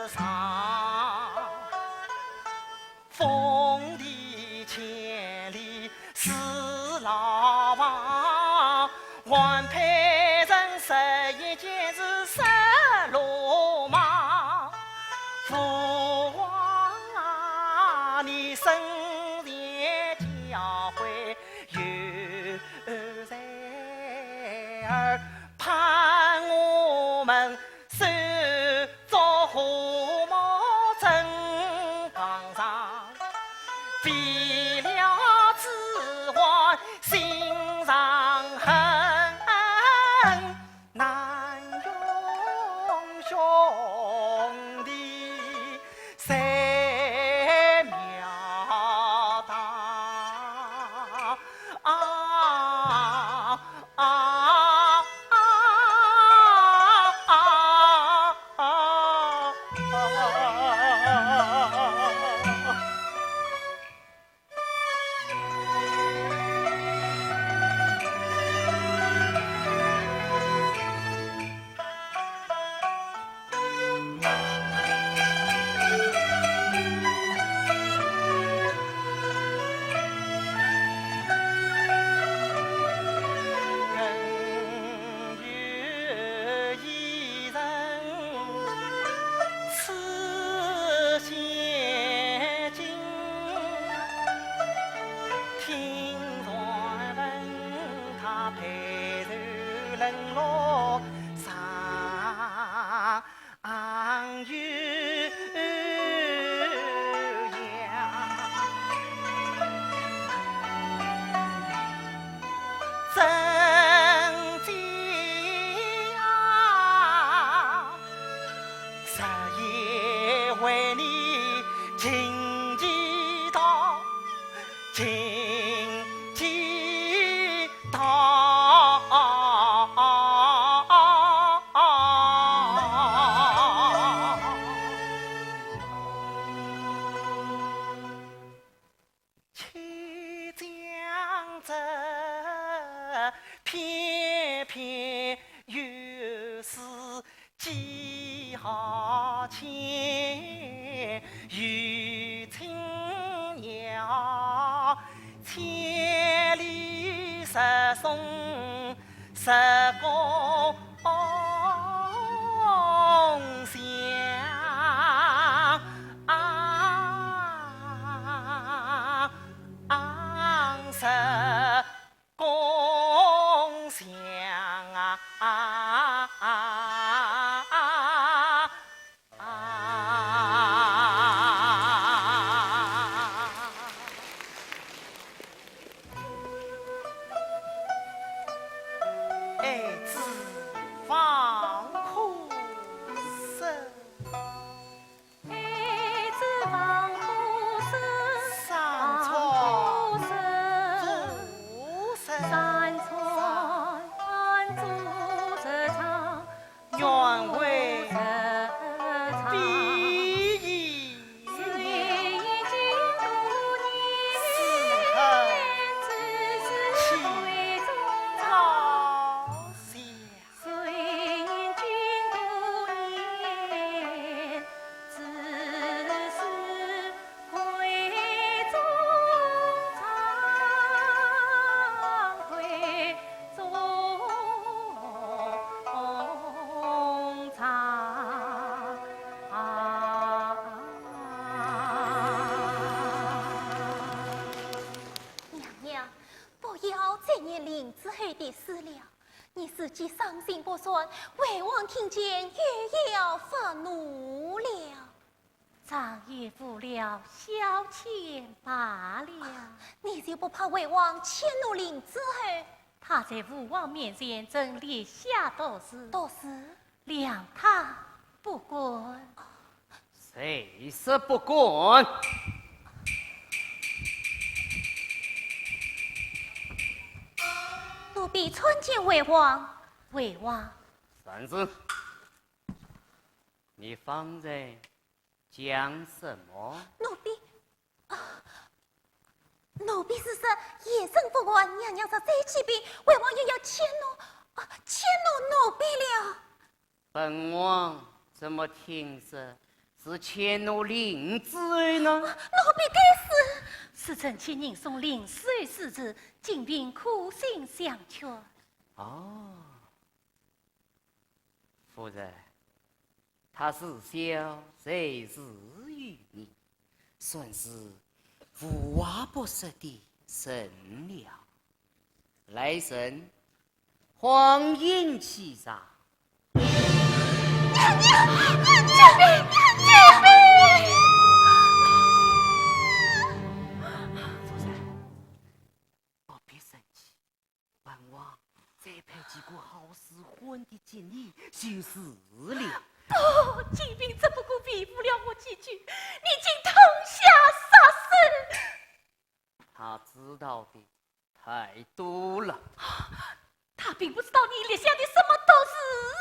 上，凤地千里是牢房，还配人十一间是十罗网。父王啊，你生前教诲有才儿，盼我们手足和睦真刚强，为了子嗣心上恨，难容兄弟谁苗大。啊，啊，啊，啊，啊。此现今，听传闻他被人冷落，上有恙。 真迹啊，日夜为你尽祈祷，尽祈祷。 且将这片片月事记好且，与青鸟千里直送 十公香，十公香啊！ 啊，爱子方可生。爱子方可生，方可生。愿为比翼，是恨起朝霞。 娘娘，不要再念令子厚的事了。你自己伤心不算，魏王听见又要发怒了。 常言无聊，消遣罢了。你就不怕魏王迁怒令子厚？他在父王面前真立下毒誓。毒誓？谅他不敢。谁说不敢？奴婢参见魏王。魏王。站住！你方才 讲什么？奴婢，啊，奴婢是说，夜深风寒，娘娘实在气病，魏王又要迁怒，啊，迁怒奴婢了。本王怎么听说是欠奴令子呢？奴婢该死。是臣妾人送令子回主子，金嫔苦心相劝。哦，夫人，他自小才智于你，算是无话不说的人了。来人， 唤引去吧。娘娘，救命！救命！夫人，不必生气，本王再派几个好使唤的给你就是了。不，金嫔只不过维护了我几句，你竟痛下杀手。他知道的 太多了。他并不知道你立下的什么毒誓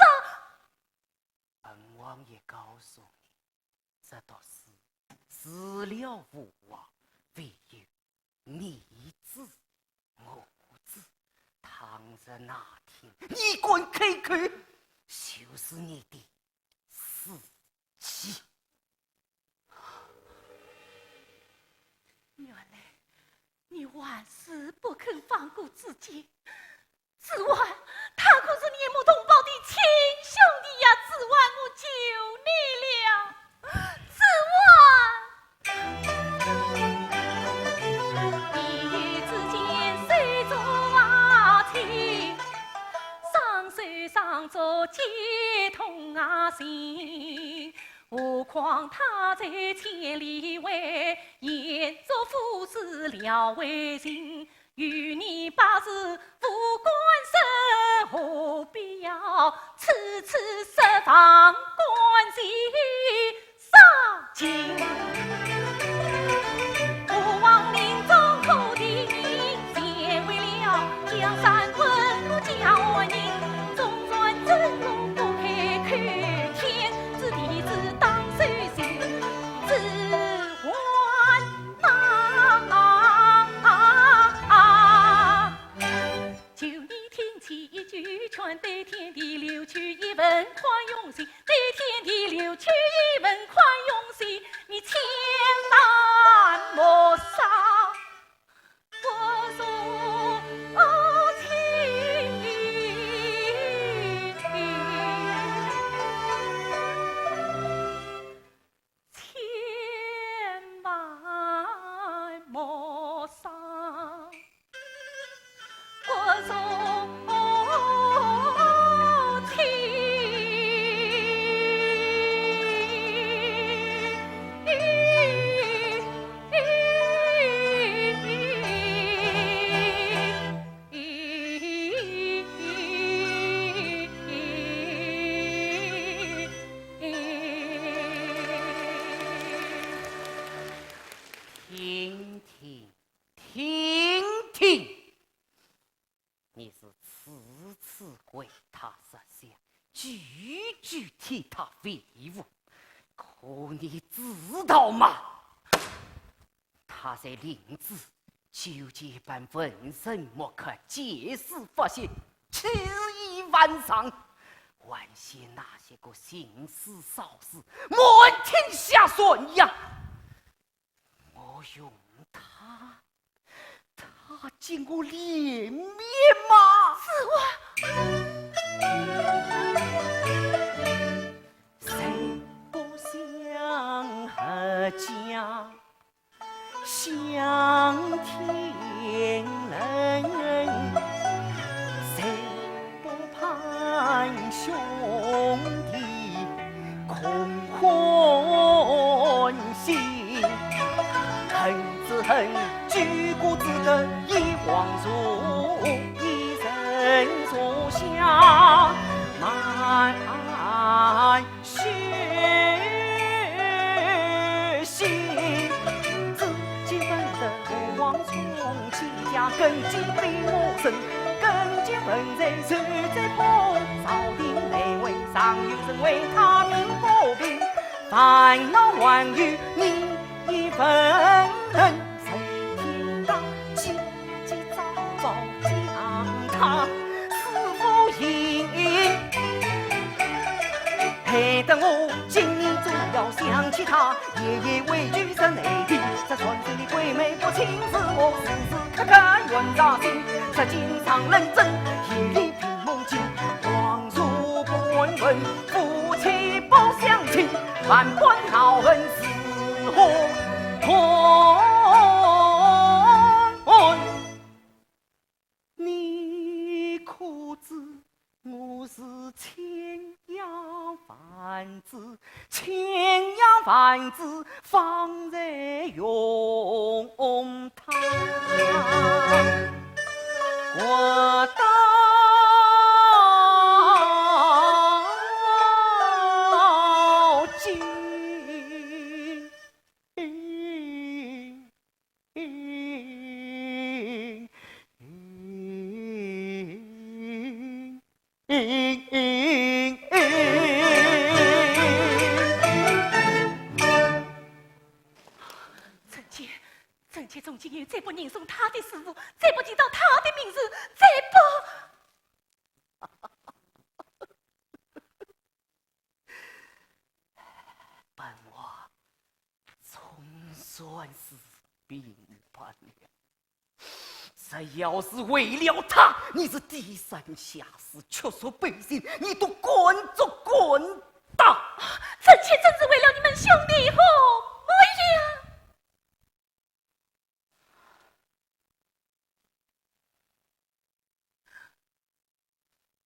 啊！本王也告诉你，这毒誓除了父王，唯有你知我知。倘若哪天你敢开口，就是你的死期。 原来你还是不肯放过自己。子桓，他可是你一母同胞的亲兄弟呀！子桓，我求你了，子桓！一语之间，手足啊亲，双手相捉，皆痛啊心。 何况他在千里外，燕族府事了未尽，与你百事无关事，何必要处处设防，关系杀情？我王命中可定，先为了江山稳固家安宁，总算真我不配口天 子弟子当守信，子桓啊！求你听其一句，劝对天地留取一份宽容心，对天地留取一份宽容心，你千万莫杀 我说情，千万莫杀。我说情。听听，听听。 你是次次为他着想，句句替他维护，可你知道吗？他在临淄求见一班文人墨客，借势发泄，起义万丈，还嫌那些个行尸扫死，满天下传呀！我用他 他见过脸面吗？子桓！人不相和家，相添冷；人不 攀兄弟，空欢喜。恨只恨举国之德已荒废，一人坐下慢休 息。自己本得何往从，几家根基被我生，根基本在谁在破？朝廷内外尚有人为他鸣不平，烦恼还有你一份，谁听到？ 今朝早将他师父迎。我今日总要想起她，夜夜委曲身内的，这传说的鬼魅不请自我，时时刻刻怨在心。如今常认真，夜里闭梦惊，恍如半梦，夫妻不相亲，万般恼恨是何苦？你可知 我是千言万字，千言万字方才用他。我到今 臣妾，臣妾从今以后再不吟诵他的诗赋，再不提到他的名字，再不…… 本王总算是明白了。这要是为了他，你是低三下四，屈辱背信，你都敢做敢当。臣妾真是为了你们兄弟和我呀。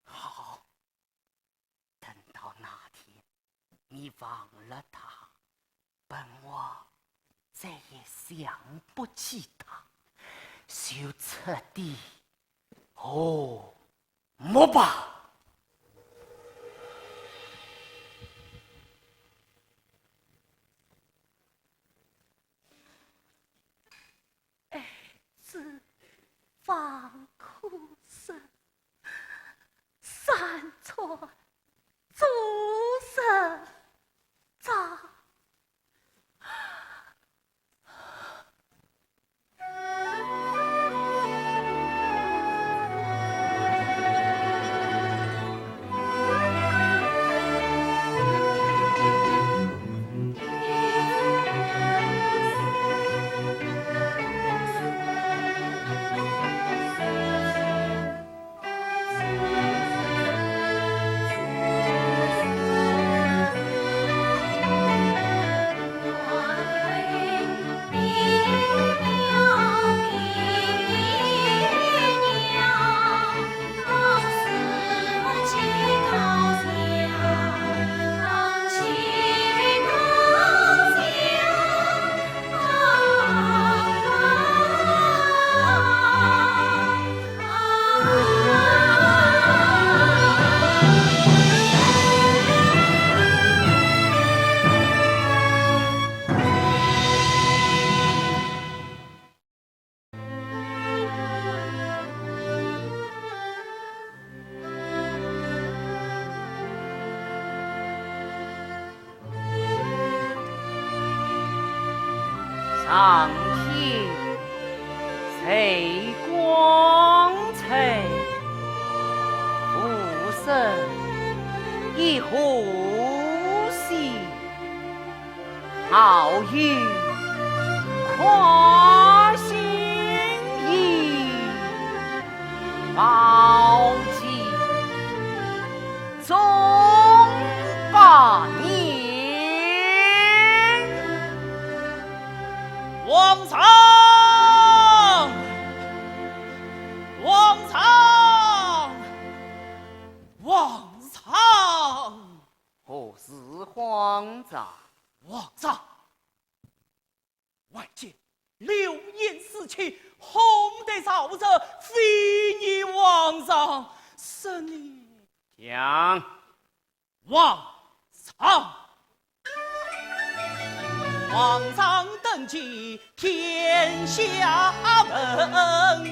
好，等到那天你忘了他，本王再也想不起他，就彻底和睦吧。 爱之方可生，山川阻塞障。 上天最光彩，浮生亦何须。 好有夸心意，报其中百年。皇上，皇上，皇上！ 何事，皇上？皇上，外间流言四起，哄得朝臣飞逆皇上，是你……讲。皇上，皇上登基 天下闻，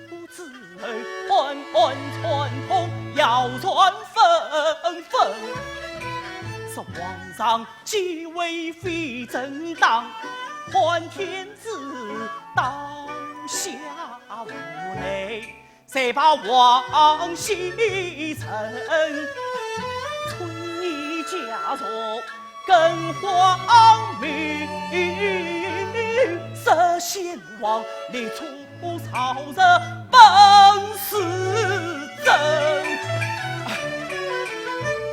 故之后暗暗串通，谣传纷纷。说皇上继位非正当，换天子倒下无奈，谁把皇后许臣？春更荒谬，蛇仙王，你出朝日本是真。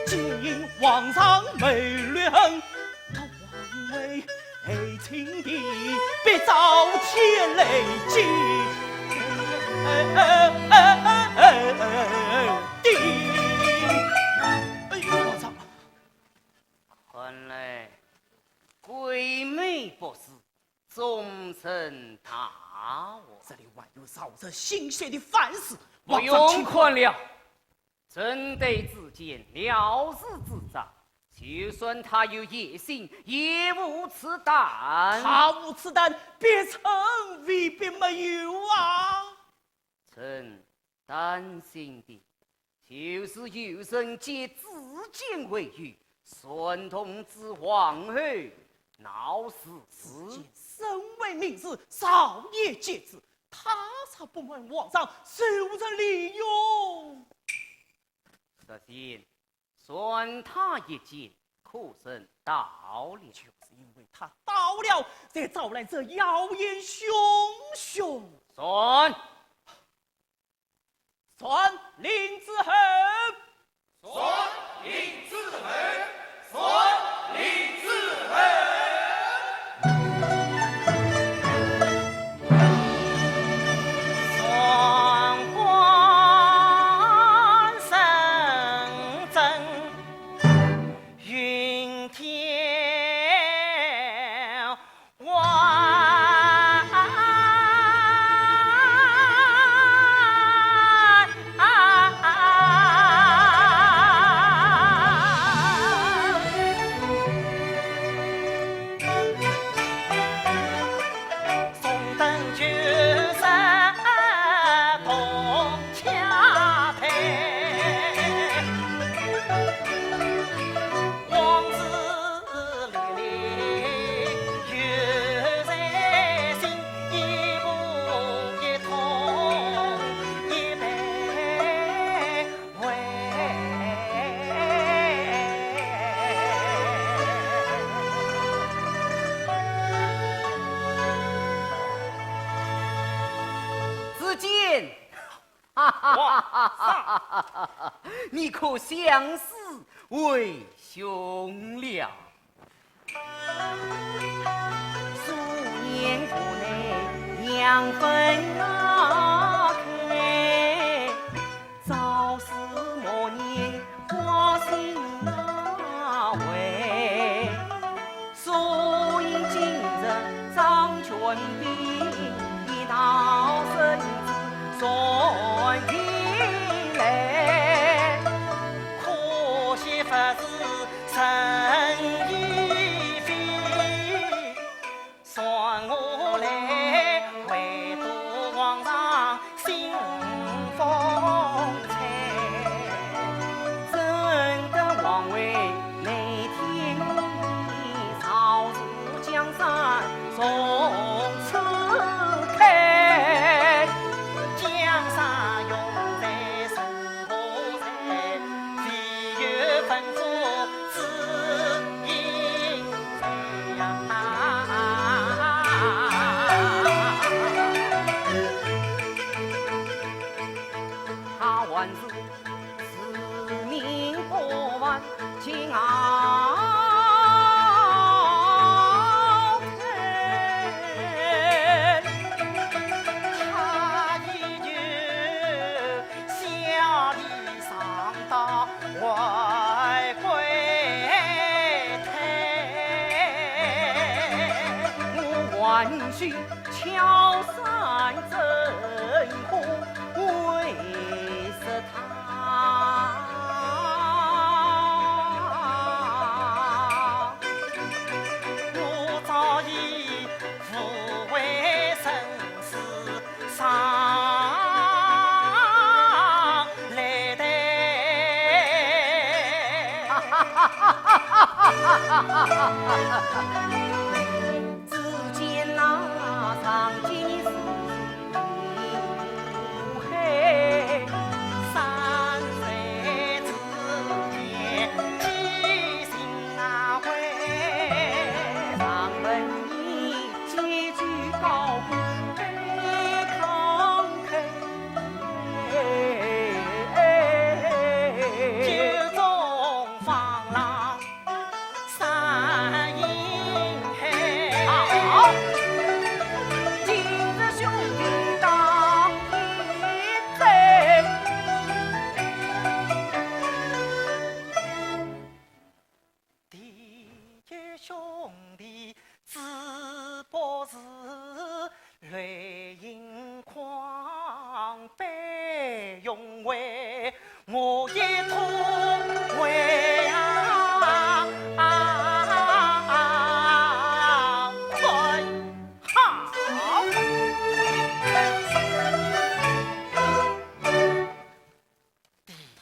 见皇上没脸，皇位爱情的，必遭天雷击。哎哎哎哎哎哎哎！哎呦，皇上！ 看来鬼魅不是，终成大祸。这里还有惹人心寒的烦事，不用看了。朕对子建了如指掌，就算他有野心，也无此胆。他无此胆，别人未必没有啊。 朕担心的，就是有人借子建为喻，煽动子皇后闹事。子建身为明士，朝野皆知，他若不瞒皇上，谁无人利用？子建， 算他一箭，可曾到了？就是因为他到了，才招来这妖言汹汹。算。算令子后。算令子后。算令子后。 子建，哇，你可降死为兄了。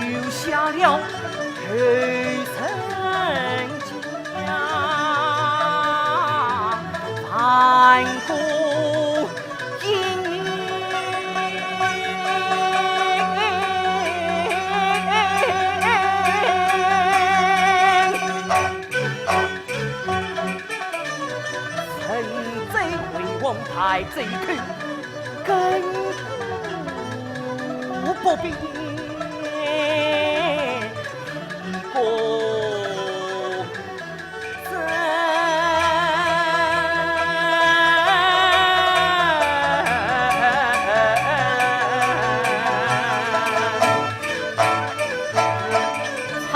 留下了后人家万古英名。陈州为王，排州口，亘古不变。一个 常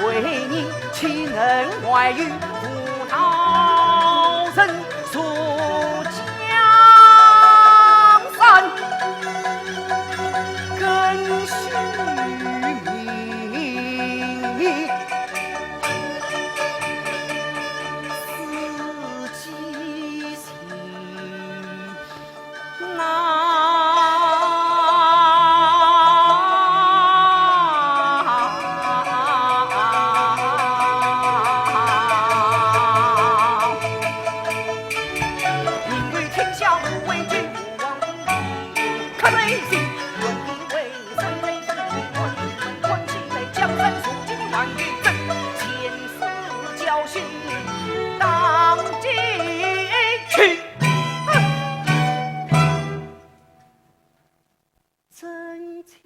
为你起怒人外有无道人坐江山，更须明自己心。 那名为天下为君王，可悲心，问你为谁人生命，问你问关起来，江山如今万里征，前世教训当记去。 真情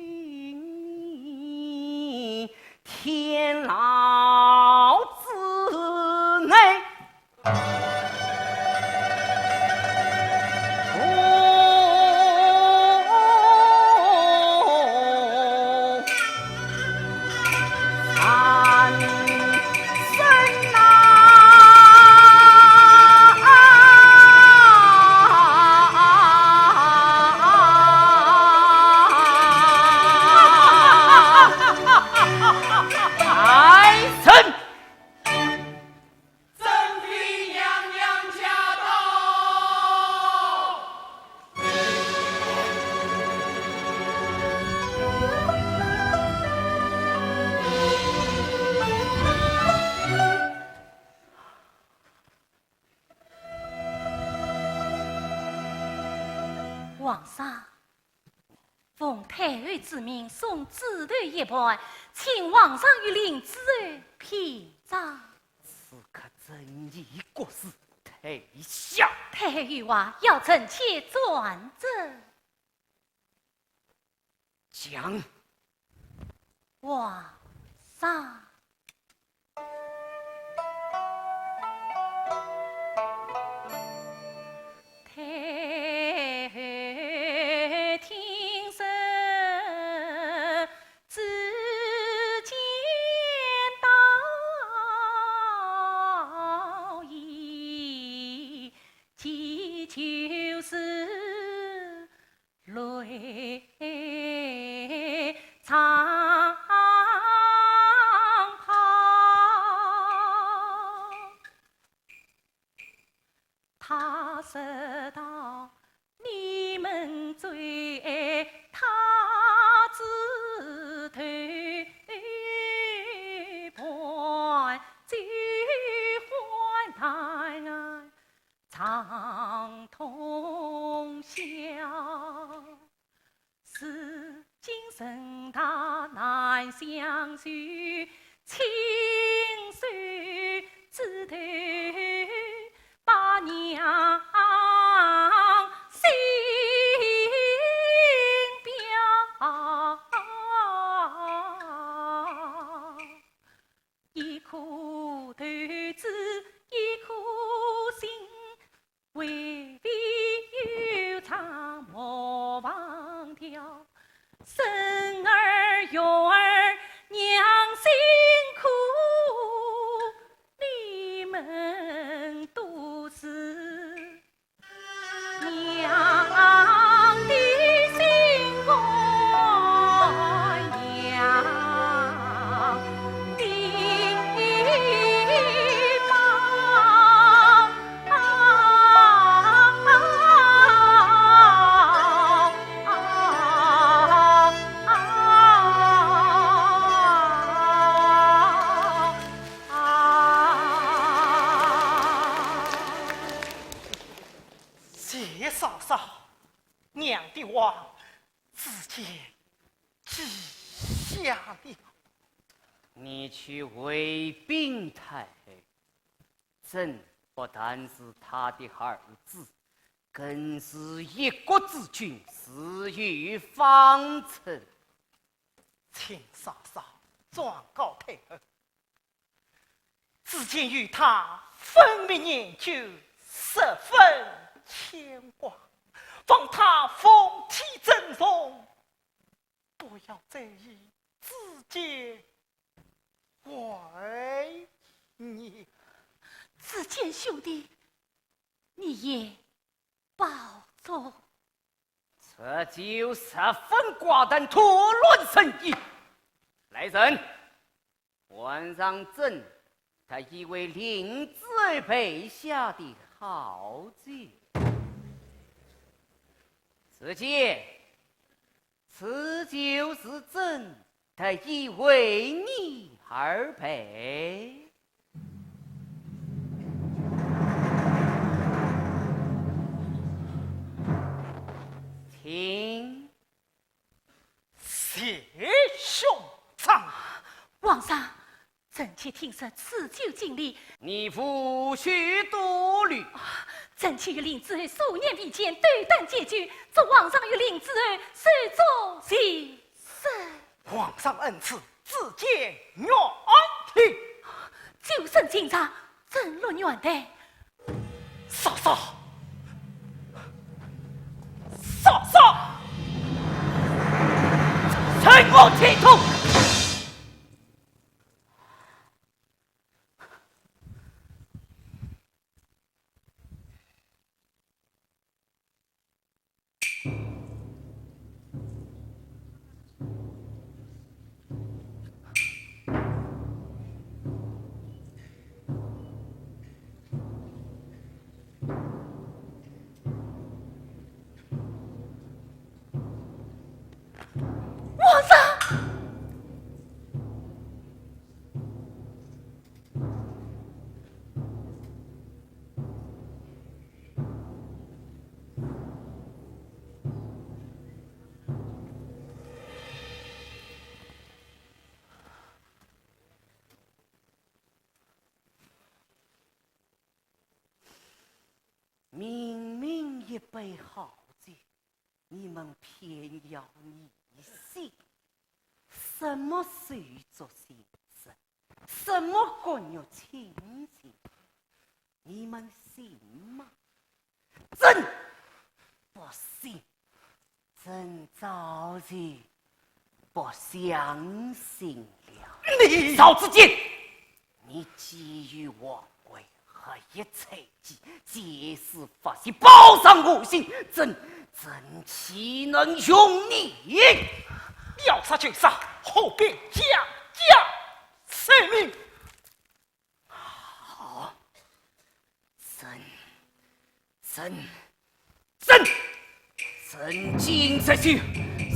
天牢之内。哦， 三生啊！哎，三生！珍妃娘娘驾到！ 皇上，奉太后之命，送紫头一盘，请皇上御赐紫扇屏障。此刻朕已国事，退下。太后有话，要臣妾转奏。 讲。皇上。太后听说，只见倒影，即就是 雷长炮。他说道：你们追他紫头盘，就还难 长通宵。如今人大难相聚，亲手指头把娘心表。 一颗豆子一颗心，为父又唱磨房调。生儿育儿娘辛苦，你们都是 娘的心肝，娘的宝。谢嫂嫂，娘的话，子建记下了。你去回禀太后，朕不但是她的儿子，更是一国之君，自有方寸。请嫂嫂转告太后， 子建与她分明年久，十分牵挂，望她凤体珍重，不要再以子建为兄弟，你也保重。这酒十分寡淡，徒乱成一。来人，换上朕特意为令子儿备下的好酒。子建，此酒是朕特意为你而备。 请。谢兄长。皇上，臣妾听说此酒敬礼。你无需多虑。臣妾与令子儿数年未见，斗胆解酒，祝皇上与令子儿寿终正寝。 皇上恩赐，子建愿听。酒甚敬上，朕乐愿待。嫂嫂，嫂嫂，随我前通。 皇上！ 明明一杯好酒，你们偏要疑心。什么手足情深，什么骨肉亲情，你们信吗？朕不信。 朕早就不相信了。你，曹子建，你觊觎皇位和一切计，借势发泄，报上我心，朕，朕岂能容你？要杀就杀，何必讲讲性命？ 好，朕，朕，朕，朕今这酒，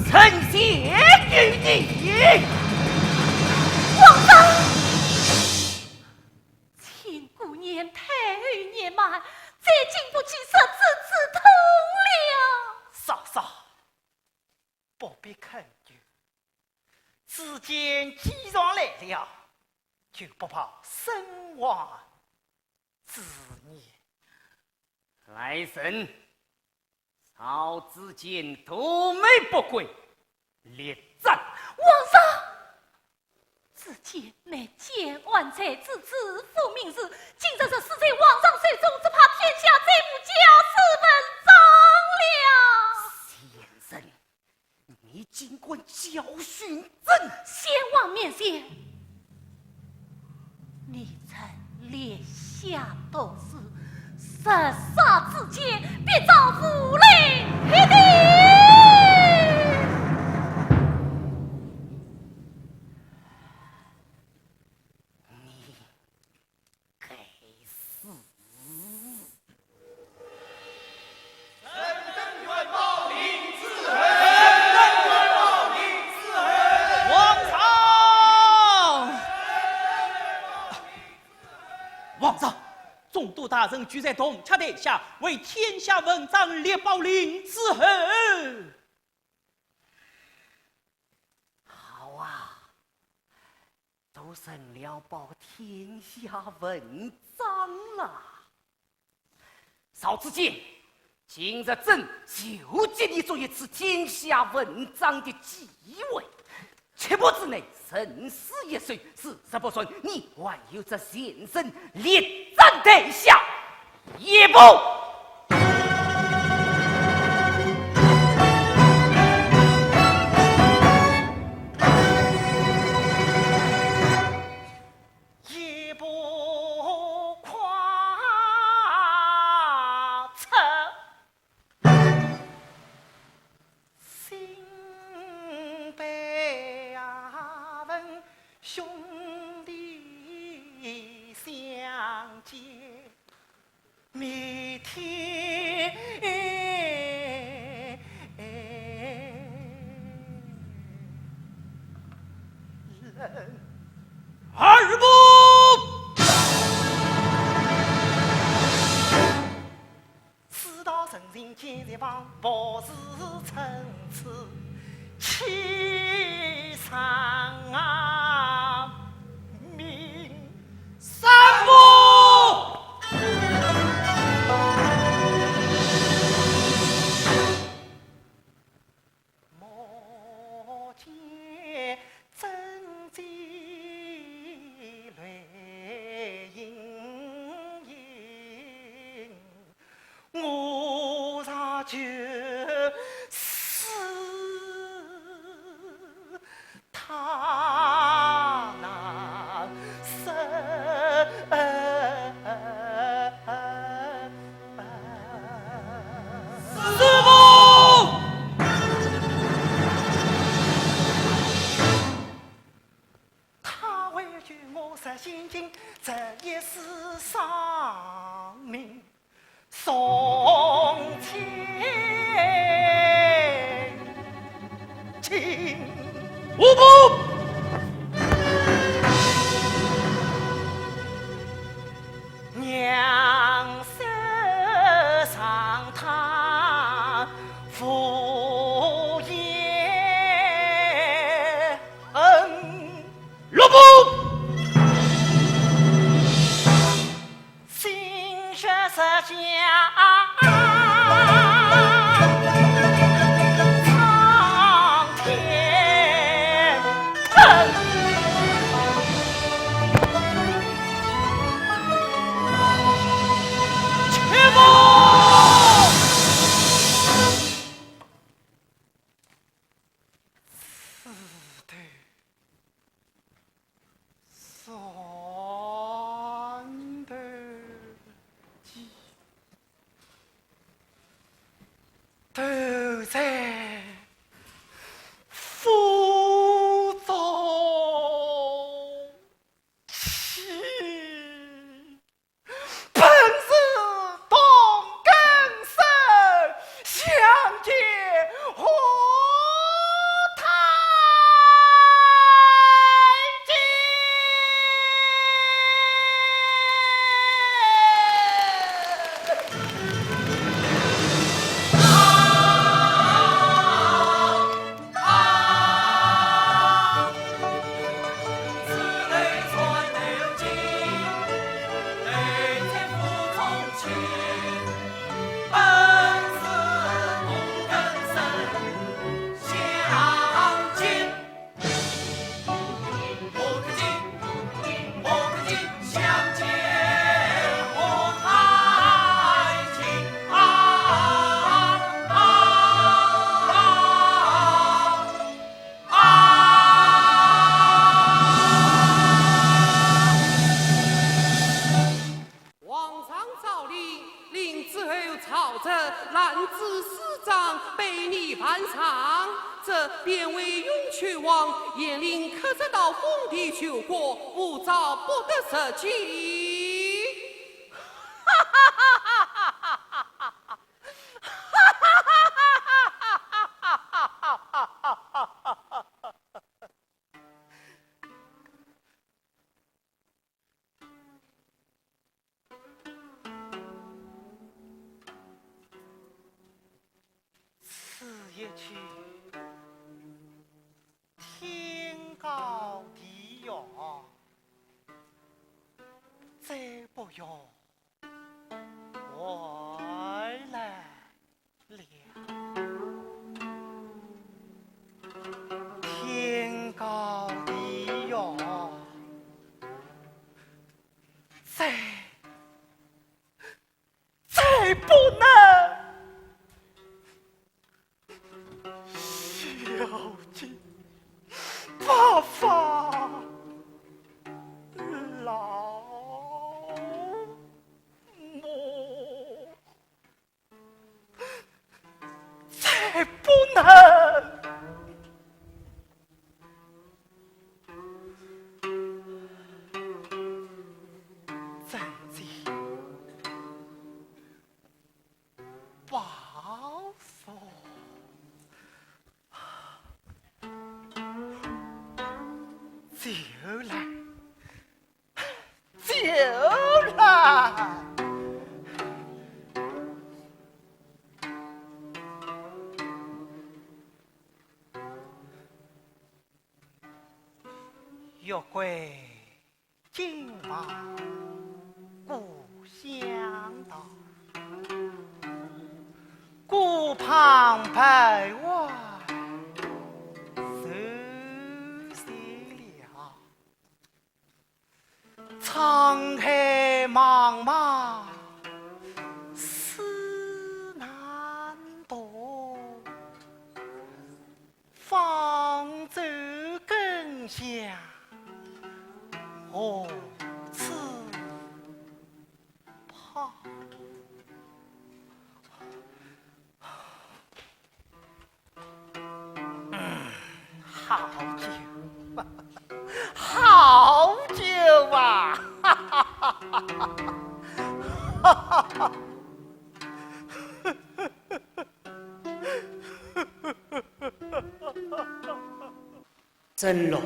朕献与你。皇上！亲姑年，太后年迈，再敬不起，实在是痛了。嫂嫂，不必恳求。 子建既然来了，就不怕生还之念。来人，曹子建图谋不轨，立斩。皇上！子建乃建安才子，知府名士，今日若死在皇上手中，只怕天下再无家世文章了。先生， 你竟敢教训朕！先王免罪，你臣立下毒誓，若杀子建，必遭无泪一地。你 该死！臣等愿报令子儿。臣等愿报令子儿。皇上！皇上，总督大人居在铜雀台下，为天下文章列报令子儿。好啊， 都成了报天下文章了。曹子建，今日朕就给你做一次天下文章的机会，切不知你人死一手，事实不顺，你还有这闲人立斩台下一步。明天。二步。世道人情见人亡，莫使参差欺上啊名。三步。莫见真情泪盈盈，我若就是 他难伸。师父！他为救我十千金，这一世丧命。 从前情。五步。娘身上他无言。 恩。六步。心血实相苍天恩。七步。 死的，算的，都在府中。 起，本是同根生，相煎何太急。 皇上诏令，令诸侯曹植、兰子、师长备你办丧，这边为永求王，严令刻折到封地求国，无诏不得实际。此一去，天高地远，再不要回来了。天高地远，再 再不能孝敬伯父老母。宝佛，就来，就来。月桂 金黄故乡道，古旁白万水西流。沧海茫茫思难度， 方舟更向何处抛？嗯，好酒，好酒啊！曾荣，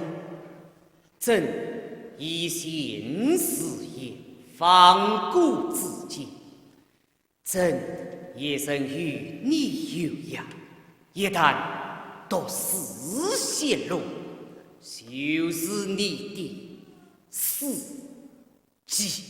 朕以前誓言，方古至今，朕也曾与你有约，一旦毒誓泄露，就是你的死期。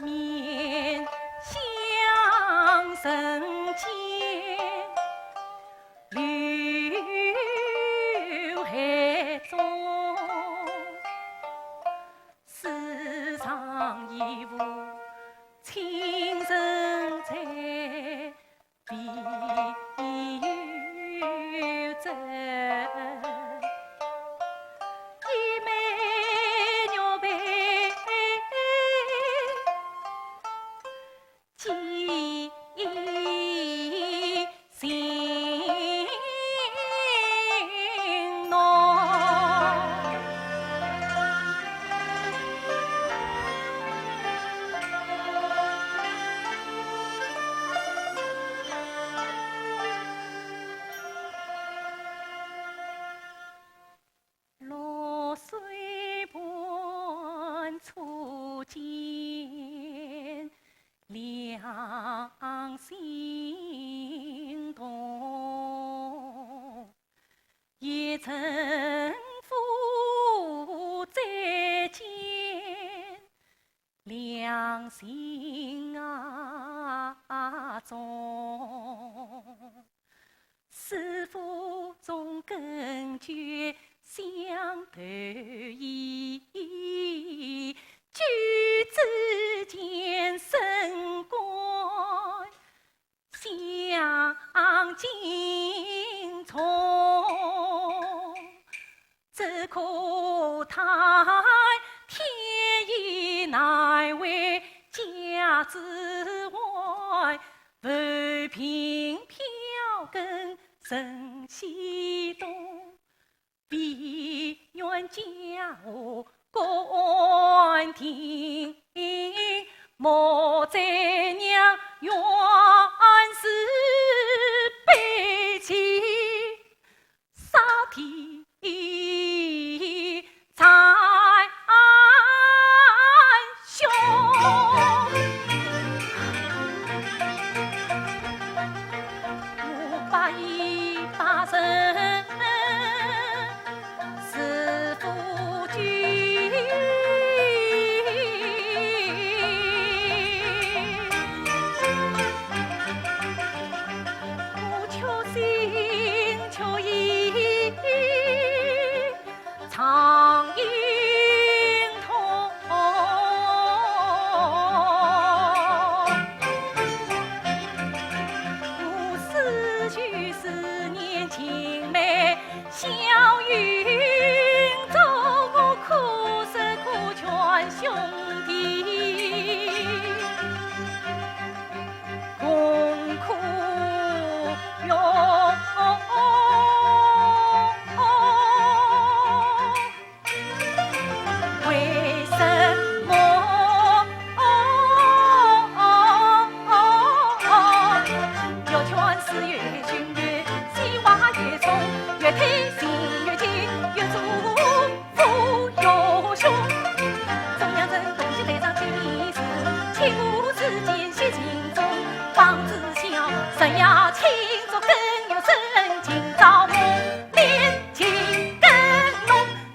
面向人间刘海中，世上已无亲人在。 唯有这一妹玉佩寄情浓。 绿水伴初见两心动，一程赴再见 两心啊中，师父总跟句相对意，举止间深感 相敬重，只可叹天意难违家之欢，浮萍飘更人西东。 唯愿家和官定，莫再让冤仇背弃，扫地 残兄。我百依百顺是夫君，我却心却意 常应痛。我思绪思念青梅笑云中，我苦思苦劝兄弟。 共苦哟。为什么越劝是越凶，越戏话越重，越推心越急，越做 不要凶。中央人东西台上见面时，千古事间写情衷，方知晓，人要清楚更有深情，朝暮念情更浓。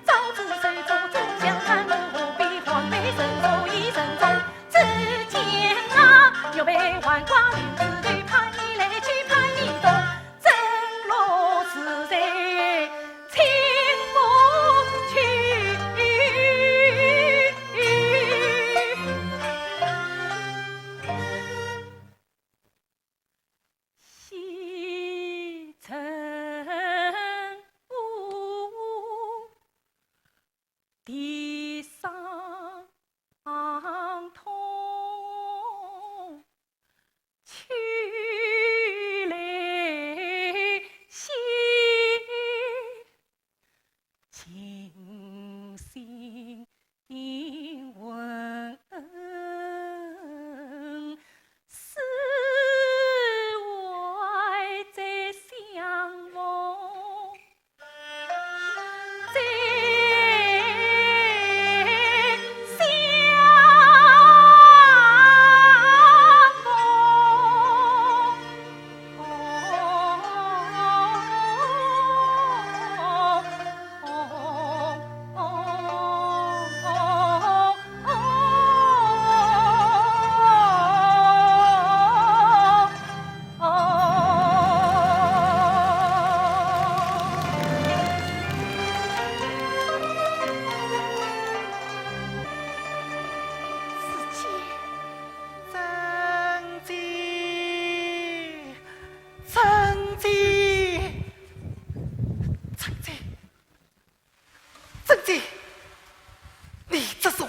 朝知水中终相看，何必换杯深酒一身重。只见那玉佩还挂留枝头，盼你来去盼你东。 正落自在清风去。西城屋，笛声 痛，秋来兮，琴心问，思怀再相逢。 再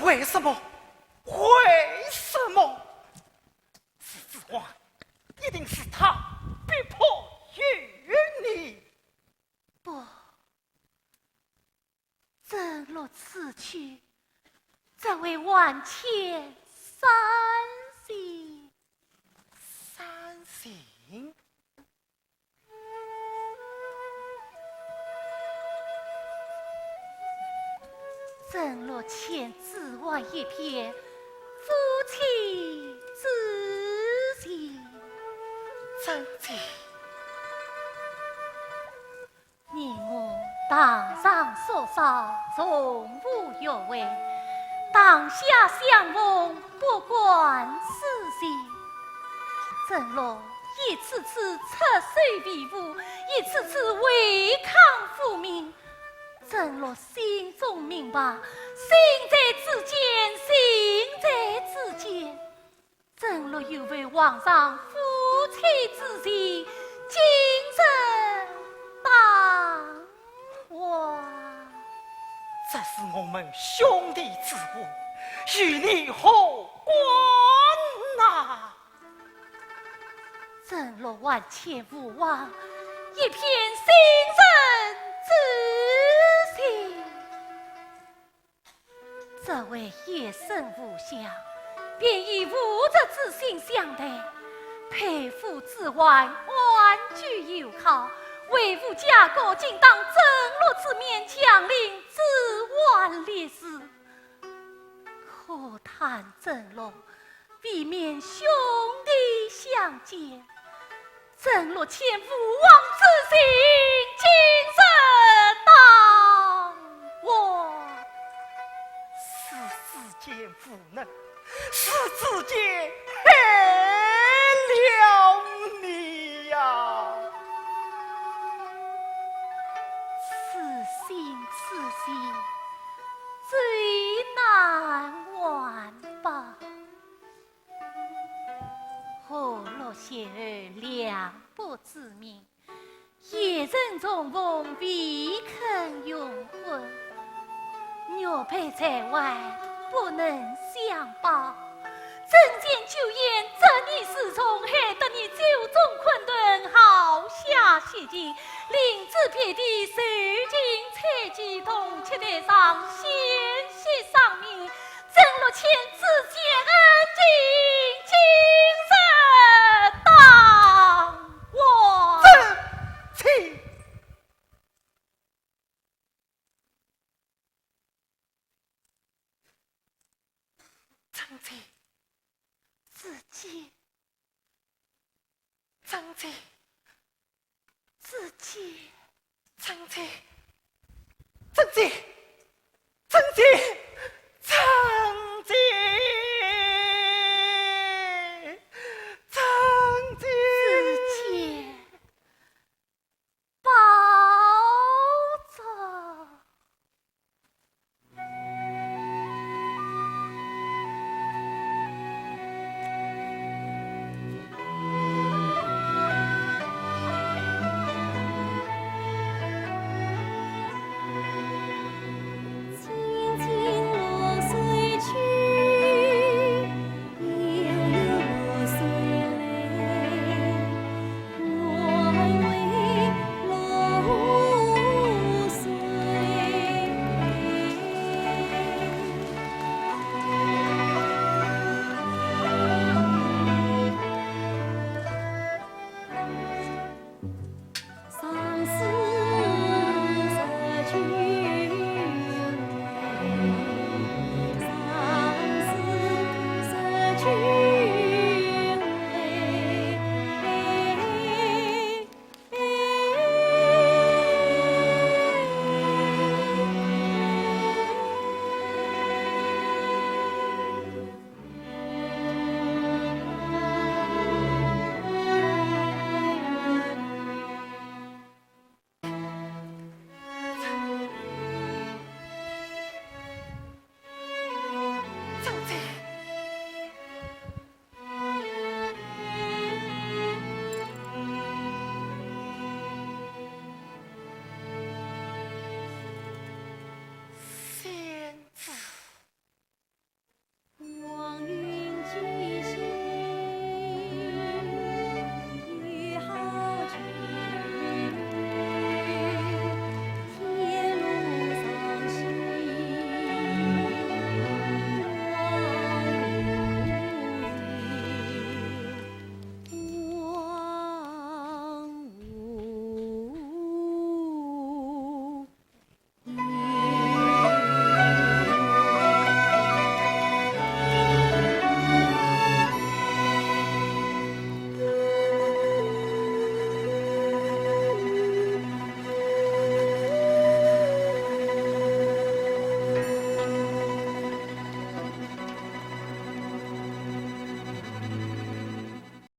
为什么？为什么？是子桓，一定是他逼迫于你。不，甄洛此去，只为万千伤心。伤心？甄洛千子桓一片，夫妻之情。真情。你我大丈夫少，从无约会，当下相逢，不管世事。甄洛一次次出手维护，一次次违抗父命。 甄洛心中明白，心在子建，心在子建。甄洛有违皇上夫妻之情，今日当还。这是我们兄弟之物，与你何关呐？ 甄洛万千无望，一片心疼之心。这位夜深无相，便以无责之心相待，配夫子桓安居有靠，为父家国竟当甄洛之面强令子桓立誓。可叹甄洛 未免兄弟相见，甄洛千无望之心，今日当还。是子建无能，是子建害了你呀！此心，此心，最难完吧。 何洛邂逅梁伯之命，夜深重逢未肯容婚。玉佩在外，不能相报。甄洛酒宴，折你侍从，害得你酒中困顿，好下血情，临淄别地受尽猜忌，铜雀台上险些丧命。 甄洛千子建恩情，今日当还。子建，子建，子建，子建，子建，子建。